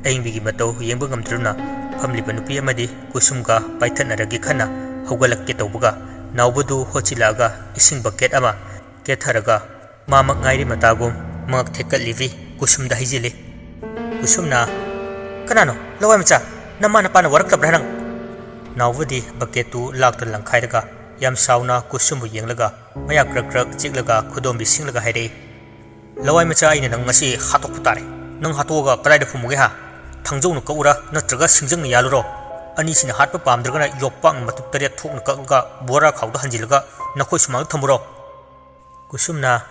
ꯑꯌꯤꯡꯕꯤꯒꯤ ꯃꯇꯧ ꯌꯦꯡꯕ ꯉꯝꯗ꯭ꯔꯗꯨꯅ ꯐꯝꯂꯤꯕ ꯅꯨꯄꯤ ꯑꯃꯗꯤ ꯀꯨꯁꯨꯝꯒ ꯄꯥꯏꯊꯠꯅꯔꯒꯦ ꯈꯟꯅ ꯍꯧꯒꯠꯂꯛꯀꯦ ꯇꯧꯕꯒ, ꯅꯥꯎꯕꯗꯨ ꯍꯣꯠꯆꯤꯜꯂꯛꯑꯒ ꯏꯁꯤꯡ ꯕꯛꯀꯦꯠ ꯑꯃ ꯀꯦꯠꯊꯔꯒ ꯃꯥꯃꯛ ꯉꯥꯏꯔꯤ ꯃꯇꯥꯒꯨꯝ ꯃꯉꯛ ꯊꯦꯛꯀꯠꯂꯤꯕꯤ ꯀꯨꯁꯨꯝꯗ ꯍꯩꯖꯤꯜꯂꯤ꯫ ꯀꯨꯁꯨꯝꯅ, "ꯀꯅꯥꯅꯣ? ꯂꯋꯥꯏ ꯃꯆꯥ, ꯅꯃꯥ ꯅꯄꯥꯅ ꯋꯥꯔꯛꯇꯕ꯭ꯔꯥ ꯅꯪ?" ꯅꯥꯎꯕꯗꯤ ꯕꯛꯀꯦꯠꯇꯨ ꯂꯥꯛꯇ ꯂꯪꯈꯥꯏꯔꯒ ꯌꯥꯝ ꯁꯥꯎꯅ ꯀꯨꯁꯨꯝꯕꯨ ꯌꯦꯡꯂꯒ ꯃꯌꯥ ꯀ꯭ꯔꯛ ꯀ꯭ꯔꯛ ꯆꯤꯛꯂꯒ ꯈꯨꯗꯣꯝꯕꯤ ꯁꯤꯡꯂꯒ ꯍꯥꯏꯔꯛꯏ, "ꯂꯋꯥꯏ ꯃꯆꯥ, ꯑꯩꯅ ꯅꯪ ꯉꯁꯤ ꯍꯥꯠꯇꯣꯛꯄ ꯇꯥꯔꯦ꯫ ꯅꯪ ꯍꯥꯠꯇꯣꯛꯑꯒ ꯀꯗꯥꯏꯗ ꯐꯨꯝꯃꯨꯒꯦ ꯍꯥ? ꯊꯥꯡꯖꯧꯅ ꯀꯛꯎꯔꯥ, ꯅꯠꯇ꯭ꯔꯒ ꯁꯤꯡꯖꯪꯅ ꯌꯥꯜꯂꯨꯔꯣ? ꯑꯅꯤꯁꯤꯅ ꯍꯥꯠꯄ ꯄꯥꯝꯗ꯭ꯔꯒꯅ ꯌꯣꯄꯥꯛꯅ ꯃꯇꯨꯞ ꯇꯔꯦꯠ ꯊꯣꯛꯅ ꯀꯛꯂꯒ ꯕꯣꯔꯥ ꯈꯥꯎꯗ ꯍꯟꯖꯤꯜꯂꯒ ꯅꯈꯣꯏ ꯁꯨꯃꯥꯡꯗ ꯊꯝꯃꯨꯔꯣ?" ꯀꯨꯁꯨꯝꯅ,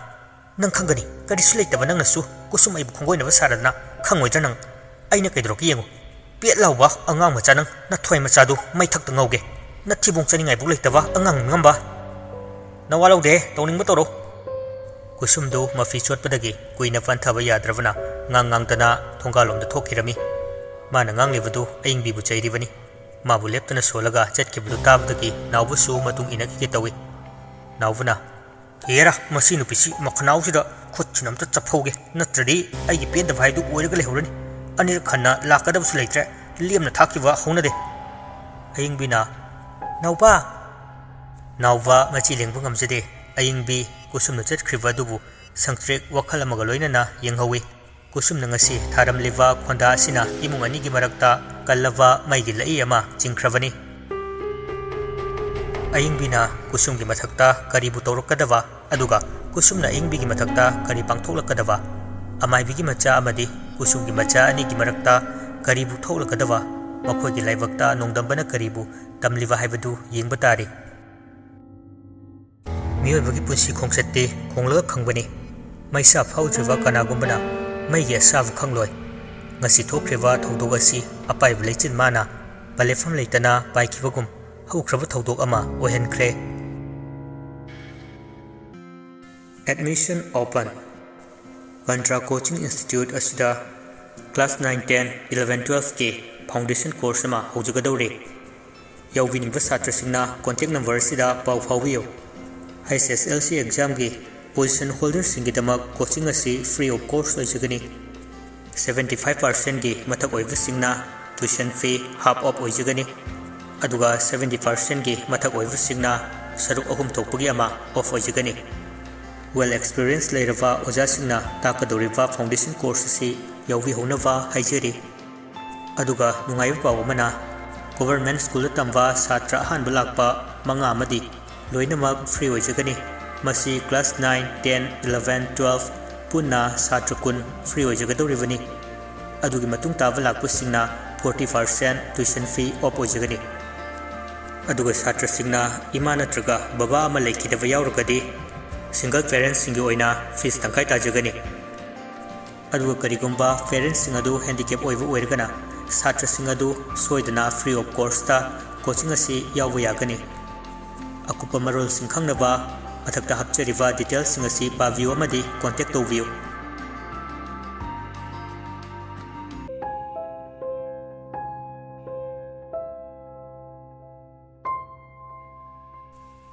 "ꯅꯪ ꯈꯪꯒꯅꯤ, ꯀꯔꯤꯁꯨ ꯂꯩꯇꯕ ꯅꯪꯅꯁꯨ ꯀꯨꯁꯨꯝ ꯑꯩꯕꯨ ꯈꯣꯡꯒꯣꯏꯅꯕ ꯁꯥꯔꯗꯅ ꯈꯪꯉꯣꯏꯗ꯭ꯔꯥ ꯅꯪ? ꯑꯩꯅ ꯀꯩꯗꯧꯔꯛꯀꯦ ꯌꯦꯡꯉꯨ꯫ ꯄꯦꯠ ꯂꯥꯎꯕ ꯑꯉꯥꯡ ꯃꯆꯥ ꯅꯪ, ꯅꯊ꯭ꯋꯥꯏ ꯃꯆꯥꯗꯨ ꯃꯩꯊꯛꯇ ꯉꯧꯒꯦ꯫ ꯅꯊꯤꯕꯣꯡ ꯆꯥꯅꯤꯡꯉꯥꯏꯕꯨ ꯂꯩꯇꯕ ꯑꯉꯥꯡ ꯅꯤꯡꯉꯝꯕ꯫ ꯅꯋꯥ ꯂꯧꯗꯦ, ꯇꯧꯅꯤꯡꯕ ꯇꯧꯔꯣ꯫" ꯀꯨꯁꯨꯝꯗꯨ ꯃꯐꯤ ꯆꯣꯠꯄꯗꯒꯤ ꯀꯨꯏꯅ ꯐꯟꯊꯕ ꯌꯥꯗ꯭ꯔꯕꯅ ꯉꯥꯡ ꯉꯥꯡꯗꯅ ꯊꯣꯡꯒꯥꯜꯂꯣꯝꯗ ꯊꯣꯛꯈꯤꯔꯝꯃꯤ꯫ ꯃꯥꯅ ꯉꯥꯡꯂꯤꯕꯗꯨ ꯑꯌꯤꯡꯕꯤꯕꯨ ꯆꯩꯔꯤꯕꯅꯤ꯫ ꯃꯥꯕꯨ ꯂꯦꯞꯇꯅ ꯁꯣꯜꯂꯒ ꯆꯠꯈꯤꯕꯗꯨ ꯇꯥꯕꯗꯒꯤ ꯅꯥꯎꯕꯁꯨ ꯃꯇꯨꯡ ꯏꯟꯅꯈꯤꯒꯦ ꯇꯧꯏ꯫ ꯅꯥꯎꯕꯅ, "ꯍꯦꯔꯥ, ꯃꯁꯤ ꯅꯨꯄꯤꯁꯤ ꯃꯈꯅꯥꯎꯁꯤꯗ ꯈꯨꯠꯁꯤꯅ ꯑꯝꯇ ꯆꯞꯍꯧꯒꯦ, ꯅꯠꯇ꯭ꯔꯗꯤ ꯑꯩꯒꯤ ꯄꯦꯟꯗꯕ ꯍꯥꯏꯗꯨ ꯑꯣꯏꯔꯒ ꯂꯩꯍꯧꯔꯅꯤ꯫ ꯑꯅꯤꯔꯛ ꯍꯟꯅ ꯂꯥꯛꯀꯗꯕꯁꯨ ꯂꯩꯇ꯭ꯔꯦ, ꯂꯦꯝꯅ ꯊꯥꯛꯈꯤꯕ ꯍꯧꯅꯗꯦ꯫" ꯑꯌꯤꯡꯕꯤꯅ, "ꯅꯥꯎꯕ!" ꯅꯥꯎꯕ ꯃꯆꯤ ꯂꯦꯡꯕ ꯉꯝꯖꯗꯦ꯫ ꯑꯌꯤꯡꯕꯤ ꯀꯨꯁꯨꯝꯅ ꯆꯠꯈ꯭ꯔꯤꯕ ꯑꯗꯨꯕꯨ ꯁꯪꯇ꯭ꯔꯤꯛ ꯋꯥꯈꯜ ꯑꯃꯒ ꯂꯣꯏꯅꯅ ꯌꯦꯡꯍꯧꯏ꯫ ꯀꯨꯁꯨꯝꯅ ꯉꯁꯤ ꯊꯥꯔꯝꯂꯤꯕ ꯈꯣꯟꯗꯥ ꯑꯁꯤꯅ ꯏꯃꯨꯡ ꯑꯅꯤꯒꯤ ꯃꯔꯛꯇ ꯀꯜꯂꯕ ꯃꯩꯒꯤ ꯂꯩꯏ ꯑꯃ ꯆꯤꯡꯈ꯭ꯔꯕꯅꯤ꯫ ꯑꯌꯤꯡꯕꯤꯅ ꯀꯨꯁꯨꯝꯒꯤ ꯃꯊꯛꯇ ꯀꯔꯤꯕꯨ ꯇꯧꯔꯛꯀꯗꯕ, ꯑꯗꯨꯒ ꯀꯨꯁꯨꯝꯅ ꯑꯌꯤꯡꯕꯤꯒꯤ ꯃꯊꯛꯇ ꯀꯔꯤ ꯄꯥꯡꯊꯣꯛꯂꯛꯀꯗꯕ? ꯑꯃꯥꯏꯕꯤꯒꯤ ꯃꯆꯥ ꯑꯃꯗꯤ ꯀꯨꯁꯨꯝꯒꯤ ꯃꯆꯥ ꯑꯅꯤꯒꯤ ꯃꯔꯛꯇ ꯀꯔꯤꯕꯨ ꯊꯣꯛꯂꯛꯀꯗꯕ? ꯃꯈꯣꯏꯒꯤ ꯂꯥꯏꯕꯛꯇ ꯅꯣꯡꯗꯝꯕꯅ ꯀꯔꯤꯕꯨ ꯇꯝꯂꯤꯕ ꯍꯥꯏꯕꯗꯨ ꯌꯦꯡꯕ ꯇꯥꯔꯦ꯫ ꯃꯤꯑꯣꯏꯕꯒꯤ ꯄꯨꯟꯁꯤ ꯈꯣꯡꯆꯠꯇꯤ ꯈꯣꯡꯂꯒ ꯈꯪꯕꯅꯤ꯫ ꯃꯩꯁꯥ ꯐꯥꯎꯗ꯭ꯔꯤꯕ ꯀꯅꯥꯒꯨꯝꯕꯅ ꯃꯩꯒꯤ ꯑꯁꯥꯕ ꯈꯪꯂꯣꯏ꯫ ꯉꯁꯤ ꯊꯣꯛꯈ꯭ꯔꯤꯕ ꯊꯧꯗꯣꯛ ꯑꯁꯤ ꯑꯄꯥꯏꯕ ꯂꯩꯆꯤꯟ ꯃꯥꯅ ꯄꯂꯦꯐꯝ ꯂꯩꯇꯅ ꯄꯥꯏꯈꯤꯕꯒꯨꯝ ꯍꯧꯈ꯭ꯔꯕ ꯊꯧꯗꯣꯛ ꯑꯃ ꯑꯣꯏꯍꯟꯈ꯭ꯔꯦ꯫ Admission open꯫ ꯀꯟꯇ꯭ꯔꯥ ꯀꯣꯆꯤꯡ ꯏꯟꯁꯇꯤꯇ꯭ꯌꯨꯠ ꯑꯁꯤꯗ ꯀ꯭ꯂꯥꯁ ꯅꯥꯏꯟ, ꯇꯦꯟ, ꯏꯂꯚꯦꯟ, ꯇꯨꯋꯦꯜꯐꯀꯤ ꯐꯥꯎꯟꯗꯦꯁꯟ ꯀꯣꯔꯁ ꯑꯃ ꯍꯧꯖꯒꯗꯧꯔꯤ꯫ ꯌꯥꯎꯕꯤꯅꯤꯡꯕ ꯁꯥꯇ꯭ꯔꯁꯤꯡꯅ ꯀꯣꯟꯇꯦꯛ ꯅꯝꯕꯔ ꯑꯁꯤꯗ ꯄꯥꯎ ꯐꯥꯎꯕꯤꯌꯨ꯫ ꯍꯩꯆ ꯑꯦꯁ ꯑꯦꯜ ꯁꯤ ꯑꯦꯛꯖꯥꯝꯒꯤ ꯄꯣꯖꯤꯁꯟ ꯍꯣꯜꯗꯔꯁꯤꯡꯒꯤꯗꯃꯛ ꯀꯣꯆꯤꯡ ꯑꯁꯤ ꯐ꯭ꯔꯤ ꯑꯣꯐ ꯀꯣꯁ ꯑꯣꯏꯖꯒꯅꯤ꯫ ꯁꯕꯦꯟꯇꯤ ꯐꯥꯏꯚ ꯄꯥꯔꯁꯦꯟꯒꯤ ꯃꯊꯛ ꯑꯣꯏꯕꯁꯤꯡꯅ ꯇ꯭ꯌꯨꯁꯟ ꯐꯤ ꯍꯥꯐ ꯑꯣꯐ ꯑꯣꯏꯖꯒꯅꯤ, ꯑꯗꯨꯒ ꯁꯕꯦꯟꯇꯤ ꯄꯥꯔꯁꯦꯟꯒꯤ ꯃꯊꯛ ꯑꯣꯏꯕꯁꯤꯡꯅ ꯁꯔꯨꯛ ꯑꯍꯨꯝ ꯊꯣꯛꯄꯒꯤ ꯑꯃ ꯑꯣꯐ ꯑꯣꯏꯖꯒꯅꯤ꯫ ꯋꯦꯜ ꯑꯦꯛꯁꯄꯤꯔꯤꯌꯦꯟꯁ ꯂꯩꯔꯕ ꯑꯣꯖꯥꯁꯤꯡꯅ ꯇꯥꯛꯀꯗꯧꯔꯤꯕ ꯐꯥꯎꯟꯗꯦꯁꯟ ꯀꯣꯔꯁ ꯑꯁꯤ ꯌꯥꯎꯕꯤꯍꯧꯅꯕ ꯍꯥꯏꯖꯔꯤ꯫ ꯑꯗꯨꯒ ꯅꯨꯡꯉꯥꯏꯕ ꯄꯥꯎ ꯑꯃꯅ, ꯒꯣꯚꯔꯟꯃꯦꯟꯠ ꯁ꯭ꯀꯨꯜꯗ ꯇꯝꯕ ꯁꯥꯇ꯭ꯔ ꯑꯍꯥꯟꯕ ꯂꯥꯛꯄ ꯃꯉꯥ ꯑꯃꯗꯤ ꯂꯣꯏꯅꯃꯛ ꯐ꯭ꯔꯤ ꯑꯣꯏꯖꯒꯅꯤ꯫ ꯃꯁꯤ class nine, ten, eleven, twelve ꯄꯨꯟꯅ ꯁꯥꯇ꯭ꯔ ꯀꯨꯟ ꯐ꯭ꯔꯤ ꯑꯣꯏꯖꯒꯗꯧꯔꯤꯕꯅꯤ꯫ ꯑꯗꯨꯒꯤ ꯃꯇꯨꯡ ꯇꯥꯕ ꯂꯥꯛꯄꯁꯤꯡꯅ forty percent tuition fee off ꯑꯣꯏꯖꯒꯅꯤ꯫ ꯑꯗꯨꯒ ꯁꯥꯇ꯭ꯔꯁꯤꯡꯅ ꯏꯃꯥ ꯅꯠꯇ꯭ꯔꯒ ꯕꯕꯥ ꯑꯃ ꯂꯩꯈꯤꯗꯕ ꯌꯥꯎꯔꯒꯗꯤ, ꯁꯤꯡꯒꯜ ꯄꯦꯔꯦꯟꯠꯁꯤꯡꯒꯤ ꯑꯣꯏꯅ ꯐꯤꯁ ꯇꯪꯈꯥꯏ ꯇꯥꯖꯒꯅꯤ꯫ ꯑꯗꯨꯒ ꯀꯔꯤꯒꯨꯝꯕ ꯄꯦꯔꯦꯟꯠꯁꯤꯡ ꯑꯗꯨ ꯍꯦꯟꯗꯤꯀꯦꯞ ꯑꯣꯏꯕ ꯑꯣꯏꯔꯒꯅ, ꯁꯥꯇ꯭ꯔꯁꯤꯡ ꯑꯗꯨ ꯁꯣꯏꯗꯅ ꯐ꯭ꯔꯤ ꯑꯣꯐ ꯀꯣꯁꯇ ꯀꯣꯆꯤꯡ ꯑꯁꯤ ꯌꯥꯎꯕ ꯌꯥꯒꯅꯤ꯫ ꯑꯀꯨꯞꯄ ꯃꯔꯣꯜꯁꯤꯡ ꯈꯪꯅꯕ ꯃꯊꯛꯇ ꯍꯥꯞꯆꯔꯤꯕ ꯗꯤꯇꯦꯜꯁꯤꯡ ꯑꯁꯤ ꯄꯥꯕꯤꯌꯨ ꯑꯃꯗꯤ ꯀꯣꯟꯇꯦꯛ ꯇꯧꯕꯤꯌꯨ꯫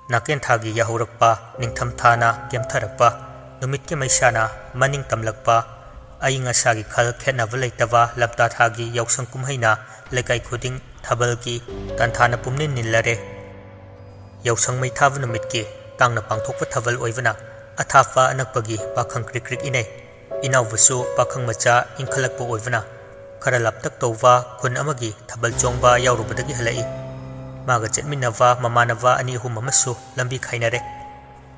ꯅꯥꯀꯦꯟꯊꯥꯒꯤ ꯌꯥꯍꯧꯔꯛꯄ, ꯅꯤꯡꯊꯝꯊꯥꯅ ꯀꯦꯝꯊꯔꯛꯄ, ꯅꯨꯃꯤꯠꯀꯤ ꯃꯩꯁꯥꯅ ꯃꯅꯤꯡ ꯇꯝꯂꯛꯄ, ꯑꯏꯪ ꯑꯁꯥꯒꯤ ꯈꯜ ꯈꯦꯠꯅꯕ ꯂꯩꯇꯕ ꯂꯝꯇꯥ ꯊꯥꯒꯤ ꯌꯥꯎꯁꯪ ꯀꯨꯝꯍꯩꯅ ꯂꯩꯀꯥꯏ ꯈꯨꯗꯤꯡ ꯊꯥꯕꯜꯒꯤ ꯇꯥꯟꯊꯥꯅ ꯄꯨꯝꯅꯤꯟ ꯅꯤꯜꯂꯔꯦ꯫ ꯌꯥꯎꯁꯪ ꯃꯩ ꯊꯥꯕ ꯅꯨꯃꯤꯠꯀꯤ ꯇꯥꯡꯅ ꯄꯥꯡꯊꯣꯛꯄ ꯊꯥꯕꯜ ꯑꯣꯏꯕꯅ ꯑꯊꯥꯞꯄ ꯑꯅꯛꯄꯒꯤ ꯄꯥꯈꯪ ꯀ꯭ꯔꯤꯛ ꯀ꯭ꯔꯤꯛ ꯏꯅꯩ꯫ ꯏꯅꯥꯎꯕꯁꯨ ꯄꯥꯈꯪ ꯃꯆꯥ ꯏꯟꯈꯠꯂꯛꯄ ꯑꯣꯏꯕꯅ ꯈꯔ ꯂꯥꯞꯇꯛ ꯇꯧꯕ ꯈꯨꯟ ꯑꯃꯒꯤ ꯊꯥꯕꯜ ꯆꯣꯡꯕ ꯌꯥꯎꯔꯨꯕꯗꯒꯤ ꯍꯜꯂꯛꯏ꯫ ꯃꯥꯒ ꯆꯠꯃꯤꯟꯅꯕ ꯃꯃꯥꯟꯅꯕ ꯑꯅꯤ ꯑꯍꯨꯝ ꯑꯃꯁꯨ ꯂꯝꯕꯤ ꯈꯥꯏꯅꯔꯦ꯫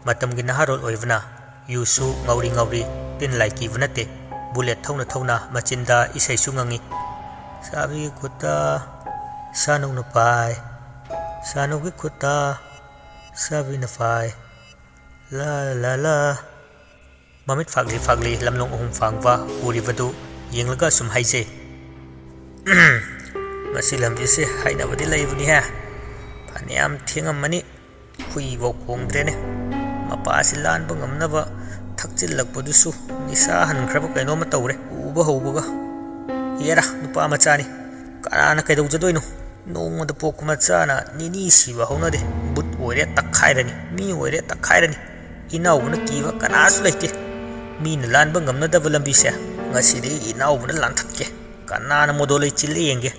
ꯃꯇꯝꯒꯤ ꯅꯍꯥꯔꯣꯜ ꯑꯣꯏꯕꯅ ꯌꯨꯁꯨ ꯉꯥꯎꯔꯤ ꯉꯥꯎꯔꯤ ꯇꯤꯟ ꯂꯥꯏ ꯀꯤꯕ ꯅꯠꯇꯦ꯫ ꯕꯨꯂꯦꯠ ꯊꯧꯅ ꯊꯧꯅ ꯃꯆꯤꯟꯗ ꯏꯁꯩꯁꯨ ꯉꯪꯉꯤ꯫ ꯁꯥꯕꯤꯒꯤ ꯈꯨꯠꯇ ꯁꯥꯅꯧꯅ ꯄꯥꯏ, ꯁꯥꯅꯧꯒꯤ ꯈꯨꯠꯇ ꯁꯥꯕꯤꯅ ꯄꯥꯏ꯫ ꯂꯥ ꯂꯥ ꯂꯥ꯫ ꯃꯃꯤꯠ ꯐꯥꯛꯂꯤ ꯐꯥꯛꯂꯤ ꯂꯝꯂꯣꯡ ꯑꯍꯨꯝ ꯐꯥꯡꯕ ꯎꯔꯤꯕꯗꯨ ꯌꯦꯡꯂꯒ ꯑꯁꯨꯝ ꯍꯥꯏꯖꯩ꯫ ꯃꯁꯤ ꯂꯝꯕꯤꯁꯦ ꯍꯥꯏꯅꯕꯗꯤ ꯂꯩꯕꯅꯤꯍꯦ꯫ ꯐꯅꯌꯥꯝ ꯊꯦꯡꯉꯝꯃꯅꯤ꯫ ꯍꯨꯏꯐꯥꯎ ꯈꯣꯡꯗ꯭ꯔꯦꯅꯦ꯫ ꯃꯄꯥꯁꯤ ꯂꯥꯟꯕ ꯉꯝꯅꯕ ꯊꯛꯆꯤꯜꯂꯛꯄꯗꯨꯁꯨ ꯅꯤꯁꯥ ꯍꯟꯈ꯭ꯔꯕ ꯀꯩꯅꯣꯝꯃ ꯇꯧꯔꯦ꯫ ꯎꯕ ꯍꯧꯕꯒ, "ꯍꯦꯔꯥ, ꯅꯨꯄꯥ ꯃꯆꯥꯅꯤ꯫ ꯀꯅꯥꯅ ꯀꯩꯗꯧꯖꯗꯣꯏꯅꯣ? ꯅꯣꯡꯃꯗ ꯄꯣꯛꯄ ꯃꯆꯥꯅ ꯅꯤꯅꯤ ꯁꯤꯕ ꯍꯧꯅꯗꯦ꯫ ꯕꯨꯠ ꯑꯣꯏꯔꯦ ꯇꯛꯈꯥꯏꯔꯅꯤ, ꯃꯤ ꯑꯣꯏꯔꯦ ꯇꯛꯈꯥꯏꯔꯅꯤ꯫ ꯏꯅꯥꯎꯕꯅ ꯀꯤꯕ ꯀꯅꯥꯁꯨ ꯂꯩꯇꯦ꯫ ꯃꯤꯅ ꯂꯥꯟꯕ ꯉꯝꯅꯗꯕ ꯂꯝꯕꯤꯁꯦ ꯉꯁꯤꯗꯤ ꯏꯅꯥꯎꯕꯅ ꯂꯥꯟꯊꯠꯀꯦ꯫ ꯀꯅꯥꯅ ꯃꯣꯗꯣ ꯂꯩ ꯆꯤꯜꯂꯦ ꯌꯦꯡꯒꯦ"꯫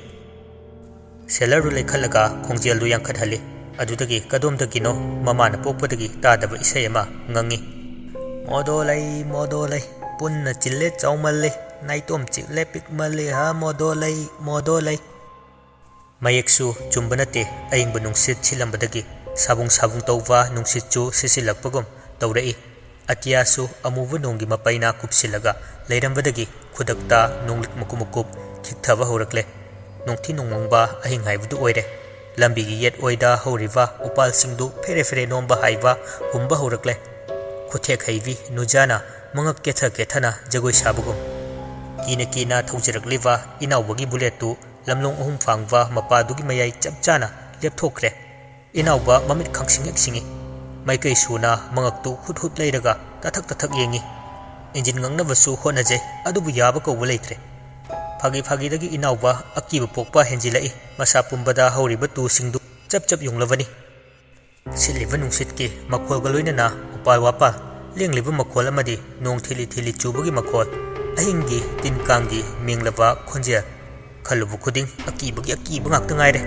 ꯁꯦꯂꯔꯗꯨ ꯂꯩꯈꯠꯂꯒ ꯈꯣꯡꯖꯦꯜꯗꯨ ꯌꯥꯡꯈꯠꯍꯜꯂꯤ꯫ ꯑꯗꯨꯗꯒꯤ ꯀꯗꯣꯝꯗꯒꯤꯅꯣ ꯃꯃꯥꯅ ꯄꯣꯛꯄꯗꯒꯤ ꯇꯥꯗꯕ ꯏꯁꯩ ꯑꯃ ꯉꯪꯉꯤ꯫ "ꯃꯣꯗꯣ ꯂꯩ, ꯃꯣꯗꯣ ꯂꯩ, ꯄꯨꯟꯅ ꯆꯤꯜꯂꯦ ꯆꯥꯎꯃꯜꯂꯦ, ꯅꯥꯏꯇꯣꯝ ꯆꯤꯛꯂꯦ ꯄꯤꯛꯃꯜꯂꯦ ꯍꯥ, ꯃꯣꯗꯣ ꯂꯩ, ꯃꯣꯗꯣ ꯂꯩ"꯫ ꯃꯌꯦꯛꯁꯨ ꯆꯨꯝꯕ ꯅꯠꯇꯦ꯫ ꯑꯏꯪꯕ ꯅꯨꯡꯁꯤꯠ ꯁꯤꯠꯂꯝꯕꯗꯒꯤ ꯁꯥꯕꯨꯡ ꯁꯥꯕꯨꯡ ꯇꯧꯕ ꯅꯨꯡꯁꯤꯠꯁꯨ ꯁꯤꯠꯆꯤꯜꯂꯛꯄꯒꯨꯝ ꯇꯧꯔꯛꯏ꯫ ꯑꯇꯤꯌꯥꯁꯨ ꯑꯃꯨꯕ ꯅꯣꯡꯒꯤ ꯃꯄꯩꯅ ꯀꯨꯞꯁꯤꯜꯂꯒ ꯂꯩꯔꯝꯕꯗꯒꯤ ꯈꯨꯗꯛꯇ ꯅꯣꯡꯂꯤꯛ ꯃꯀꯨꯞ ꯃꯀꯨꯞ ꯈꯤꯛꯊꯕ ꯍꯧꯔꯛꯂꯦ꯫ ꯅꯨꯡꯊꯤ ꯅꯣꯡꯃꯪꯕ ꯑꯍꯤꯡ ꯍꯥꯏꯕꯗꯨ ꯑꯣꯏꯔꯦ꯫ ꯂꯝꯕꯤꯒꯤ ꯌꯦꯠ ꯑꯣꯏꯗ ꯍꯧꯔꯤꯕ ꯎꯄꯥꯜꯁꯤꯡꯗꯨ ꯐꯦꯔꯦ ꯐꯦꯔꯦ ꯅꯣꯝꯕ ꯍꯥꯏꯕ ꯍꯨꯝꯕ ꯍꯧꯔꯛꯂꯦ꯫ ꯈꯨꯊꯦꯛ ꯍꯩꯕꯤ ꯅꯨꯖꯥꯅ ꯃꯉꯛ ꯀꯦꯊ ꯀꯦꯊꯅ ꯖꯒꯣꯏ ꯁꯥꯕꯒꯨꯝ꯫ ꯀꯤꯅ ꯀꯤꯅ ꯊꯧꯖꯔꯛꯂꯤꯕ ꯏꯅꯥꯎꯕꯒꯤ ꯕꯨꯂꯦꯠꯇꯨ ꯂꯝꯂꯣꯡ ꯑꯍꯨꯝ ꯐꯥꯡꯕ ꯃꯄꯥꯗꯨꯒꯤ ꯃꯌꯥꯏ ꯆꯞ ꯆꯥꯅ ꯂꯦꯞꯊꯣꯛꯈ꯭ꯔꯦ꯫ ꯏꯅꯥꯎꯕ ꯃꯃꯤꯠ ꯈꯪꯁꯤꯡ ꯍꯦꯛ ꯁꯤꯡꯏ꯫ ꯃꯥꯏꯀꯩ ꯁꯨꯅ ꯃꯉꯛꯇꯨ ꯍꯨꯠ ꯍꯨꯠ ꯂꯩꯔꯒ ꯇꯥꯊꯛ ꯇꯥꯊꯛ ꯌꯦꯡꯏ꯫ ꯏꯟꯖꯤꯟ ꯉꯪꯅꯕꯁꯨ ꯍꯣꯠꯅꯖꯩ, ꯑꯗꯨꯕꯨ ꯌꯥꯕ ꯀꯧꯕ ꯂꯩꯇ꯭ꯔꯦ꯫ ꯐꯥꯒꯤ ꯐꯥꯒꯤꯗꯒꯤ ꯏꯅꯥꯎꯕ ꯑꯀꯤꯕ ꯄꯣꯛꯄ ꯍꯦꯟꯖꯤꯜꯂꯛꯏ꯫ ꯃꯁꯥ ꯄꯨꯝꯕꯗ ꯍꯧꯔꯤꯕ ꯇꯨꯁꯤꯡꯗꯨ ꯆꯞ ꯆꯞ ꯌꯨꯡꯂꯕꯅꯤ꯫ ꯁꯤꯠꯂꯤꯕ ꯅꯨꯡꯁꯤꯠꯀꯤ ꯃꯈꯣꯜꯒ ꯂꯣꯏꯅꯅ ꯎꯄꯥꯜ ꯋꯥꯄꯥꯜ ꯂꯦꯡꯂꯤꯕ ꯃꯈꯣꯜ ꯑꯃꯗꯤ ꯅꯣꯡ ꯊꯤꯂꯤ ꯊꯤꯂꯤ ꯆꯨꯕꯒꯤ ꯃꯈꯣꯜ, ꯑꯍꯤꯡꯒꯤ ꯇꯤꯟ ꯀꯥꯡꯒꯤ ꯃꯦꯡꯂꯕ ꯈꯣꯟꯖꯦꯜ, ꯈꯜꯂꯨꯕ ꯈꯨꯗꯤꯡ ꯑꯀꯤꯕꯒꯤ ꯑꯀꯤꯕ ꯉꯥꯛꯇ ꯉꯥꯏꯔꯦ꯫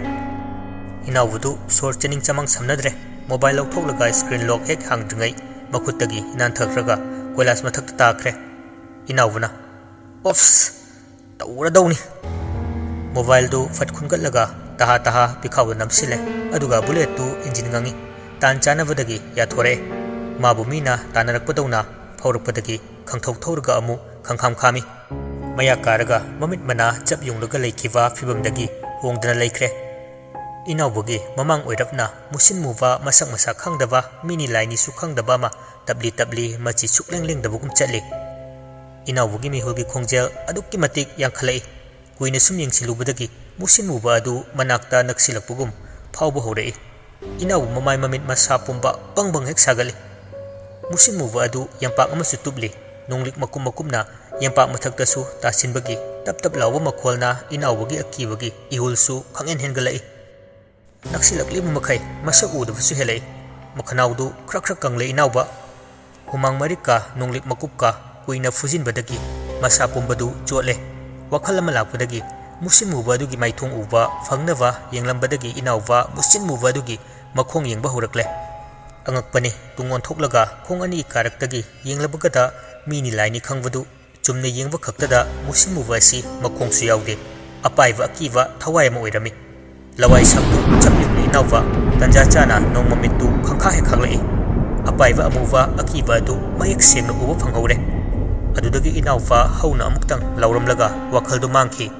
ꯏꯅꯥꯎꯕꯗꯨ ꯁꯣꯔ ꯆꯅꯤꯡ ꯆꯃꯥꯡ ꯁꯝꯅꯗ꯭ꯔꯦ꯫ ꯃꯣꯕꯥꯏꯜ ꯂꯧꯊꯣꯛꯂꯒ ꯁ꯭ꯀ꯭ꯔꯤꯟ ꯂꯣꯛ ꯍꯦꯛ ꯍꯥꯡꯗ꯭ꯔꯤꯉꯩ ꯃꯈꯨꯠꯇꯒꯤ ꯅꯥꯟꯊꯈ꯭ꯔꯒ ꯀꯣꯏꯂꯥꯁ ꯃꯊꯛꯇ ꯇꯥꯈ꯭ꯔꯦ꯫ ꯏꯅꯥꯎꯕꯅ, "ꯑꯣꯞꯁ! ꯇꯧꯔꯗꯧꯅꯤ"꯫ ꯃꯣꯕꯥꯏꯜꯗꯨ ꯐꯠ ꯈꯨꯟꯒꯠꯂꯒ ꯇꯍꯥ ꯇꯍꯥ ꯄꯤꯈꯥꯎꯗ ꯅꯝꯁꯤꯜꯂꯦ꯫ ꯑꯗꯨꯒ ꯕꯨꯂꯦꯠꯇꯨ ꯏꯟꯖꯤꯟ ꯉꯪꯉꯤ꯫ ꯇꯥꯟ ꯆꯥꯅꯕꯗꯒꯤ ꯌꯥꯊꯣꯔꯛꯑꯦ꯫ ꯃꯥꯕꯨ ꯃꯤꯅ ꯇꯥꯟꯅꯔꯛꯄꯗꯧꯅ ꯐꯥꯎꯔꯛꯄꯗꯒꯤ ꯈꯪꯊꯧ ꯊꯧꯔꯒ ꯑꯃꯨꯛ ꯈꯪꯈꯥꯝ ꯈꯥꯝꯃꯤ꯫ ꯃꯌꯥ ꯀꯥꯔꯒ ꯃꯃꯤꯠ ꯃꯅꯥ ꯆꯞ ꯌꯨꯡꯂꯒ ꯂꯩꯈꯤꯕ ꯐꯤꯕꯝꯗꯒꯤ ꯍꯣꯡꯗꯅ ꯂꯩꯈ꯭ꯔꯦ꯫ ꯏꯅꯥꯎꯕꯒꯤ ꯃꯃꯥꯡ ꯑꯣꯏꯔꯞꯅ ꯃꯨꯁꯤꯟ ꯃꯨꯕ, ꯃꯁꯛ ꯃꯁꯥ ꯈꯪꯗꯕ, ꯃꯤꯅꯤ ꯂꯥꯏꯅꯤꯁꯨ ꯈꯪꯗꯕ ꯑꯃ ꯇꯞꯂꯤ ꯇꯞꯂꯤ ꯃꯆꯤ ꯁꯨꯛꯂꯦꯡ ꯂꯦꯡꯗꯕꯒꯨꯝ ꯆꯠꯂꯤ꯫ ꯏꯅꯥꯎꯕꯒꯤ ꯃꯤꯍꯨꯜꯒꯤ ꯈꯣꯡꯖꯦꯜ ꯑꯗꯨꯛꯀꯤ ꯃꯇꯤꯛ ꯌꯥꯡꯈꯠꯂꯛꯏ꯫ ꯀꯨꯏꯅ ꯁꯨꯝ ꯌꯦꯡꯁꯤꯜꯂꯨꯕꯗꯒꯤ ꯃꯨꯁꯤꯟ ꯃꯨꯕ ꯑꯗꯨ ꯃꯅꯥꯛꯇ ꯅꯛꯁꯤꯜꯂꯛꯄꯒꯨꯝ ꯐꯥꯎꯕ ꯍꯧꯔꯛꯏ꯫ ꯏꯅꯥꯎꯕ ꯃꯃꯥꯏ ꯃꯃꯤꯠ ꯃꯁꯥ ꯄꯨꯝꯕ ꯕꯪ ꯕꯪ ꯍꯦꯛ ꯁꯥꯒꯠꯂꯤ꯫ ꯃꯨꯁꯤꯟ ꯃꯨꯕ ꯑꯗꯨ ꯌꯝꯄꯥꯛ ꯑꯃꯁꯨ ꯇꯨꯞꯂꯤ꯫ ꯅꯣꯡꯂꯤꯛ ꯃꯀꯨꯝ ꯃꯀꯨꯝꯅ ꯌꯝꯄꯥꯛ ꯃꯊꯛꯇꯁꯨ ꯇꯥꯁꯤꯟꯕꯒꯤ ꯇꯞ ꯇꯞ ꯂꯥꯎꯕ ꯃꯈꯣꯜꯅ ꯏꯅꯥꯎꯕꯒꯤ ꯑꯀꯤꯕꯒꯤ ꯏꯍꯨꯜꯁꯨ ꯈꯪꯍꯦꯟ ꯍꯦꯟꯒꯠꯂꯛꯏ꯫ ꯅꯛꯁꯤꯜꯂꯛꯂꯤꯕ ꯃꯈꯩ ꯃꯁꯛ ꯎꯗꯕꯁꯨ ꯍꯦꯜꯂꯛꯏ꯫ ꯃꯈꯅꯥꯎꯗꯨ ꯈ꯭ꯔꯛ ꯈ꯭ꯔꯛ ꯀꯪꯂꯦ ꯏꯅꯥꯎꯕ꯫ ꯍꯨꯃꯥꯡ ꯃꯔꯤꯛꯀ ꯅꯣꯡꯂꯤꯛ ꯃꯀꯨꯞꯀ ꯀꯨꯏꯅ ꯐꯨꯖꯤꯟꯕꯗꯒꯤ ꯃꯁꯥ ꯄꯨꯝꯕꯗꯨ ꯆꯣꯠꯂꯦ꯫ ꯋꯥꯈꯜ ꯑꯃ ꯂꯥꯛꯄꯗꯒꯤ ꯃꯨꯁꯤꯟ ꯃꯨꯕ ꯑꯗꯨꯒꯤ ꯃꯥꯏꯊꯣꯡ ꯎꯕ ꯐꯪꯅꯕ ꯌꯦꯡꯂꯝꯕꯗꯒꯤ ꯏꯅꯥꯎꯕ ꯃꯨꯁꯤꯟ ꯃꯨꯕ ꯑꯗꯨꯒꯤ ꯃꯈꯣꯡ ꯌꯦꯡꯕ ꯍꯧꯔꯛꯂꯦ꯫ ꯑꯉꯛꯄꯅꯤ, ꯇꯨꯡ ꯑꯣꯟꯊꯣꯛꯂꯒ ꯈꯣꯡ ꯑꯅꯤ ꯀꯥꯔꯛꯇꯒꯤ ꯌꯦꯡꯂꯕꯒꯗ ꯃꯤꯅꯤ ꯂꯥꯏꯅꯤ ꯈꯪꯕꯗꯨ ꯆꯨꯝꯅ ꯌꯦꯡꯕ ꯈꯛꯇꯗ ꯃꯨꯁꯤꯟ ꯃꯨꯕ ꯑꯁꯤ ꯃꯈꯣꯡꯁꯨ ꯌꯥꯎꯗꯦ꯫ ꯑꯄꯥꯏꯕ ꯑꯀꯤꯕ ꯊꯋꯥꯏ ꯑꯃ ꯑꯣꯏꯔꯝꯃꯤ꯫ ꯂꯋꯥꯏ ꯁꯝꯗꯨ ꯆꯞ ꯌꯨꯡꯅ ꯏꯅꯥꯎꯕ ꯇꯟꯖꯥ ꯆꯥꯅ ꯅꯣꯡꯃꯃꯤꯠꯇꯨ ꯈꯪꯈꯥ ꯍꯦꯛ ꯈꯥꯛꯂꯛꯏ꯫ ꯑꯄꯥꯏꯕ ꯑꯃꯨꯕ ꯑꯀꯤꯕ ꯑꯗꯨ ꯃꯌꯦꯛ ꯁꯦꯡꯅ ꯎꯕ ꯐꯪꯍꯧꯔꯦ꯫ ꯑꯗꯨꯗꯒꯤ ꯏꯅꯥꯎꯕ ꯍꯧꯅ ꯑꯃꯨꯛꯇꯪ ꯂꯥꯎꯔꯝꯂꯒ ꯋꯥꯈꯜꯗꯨ ꯃꯥꯡꯈꯤ꯫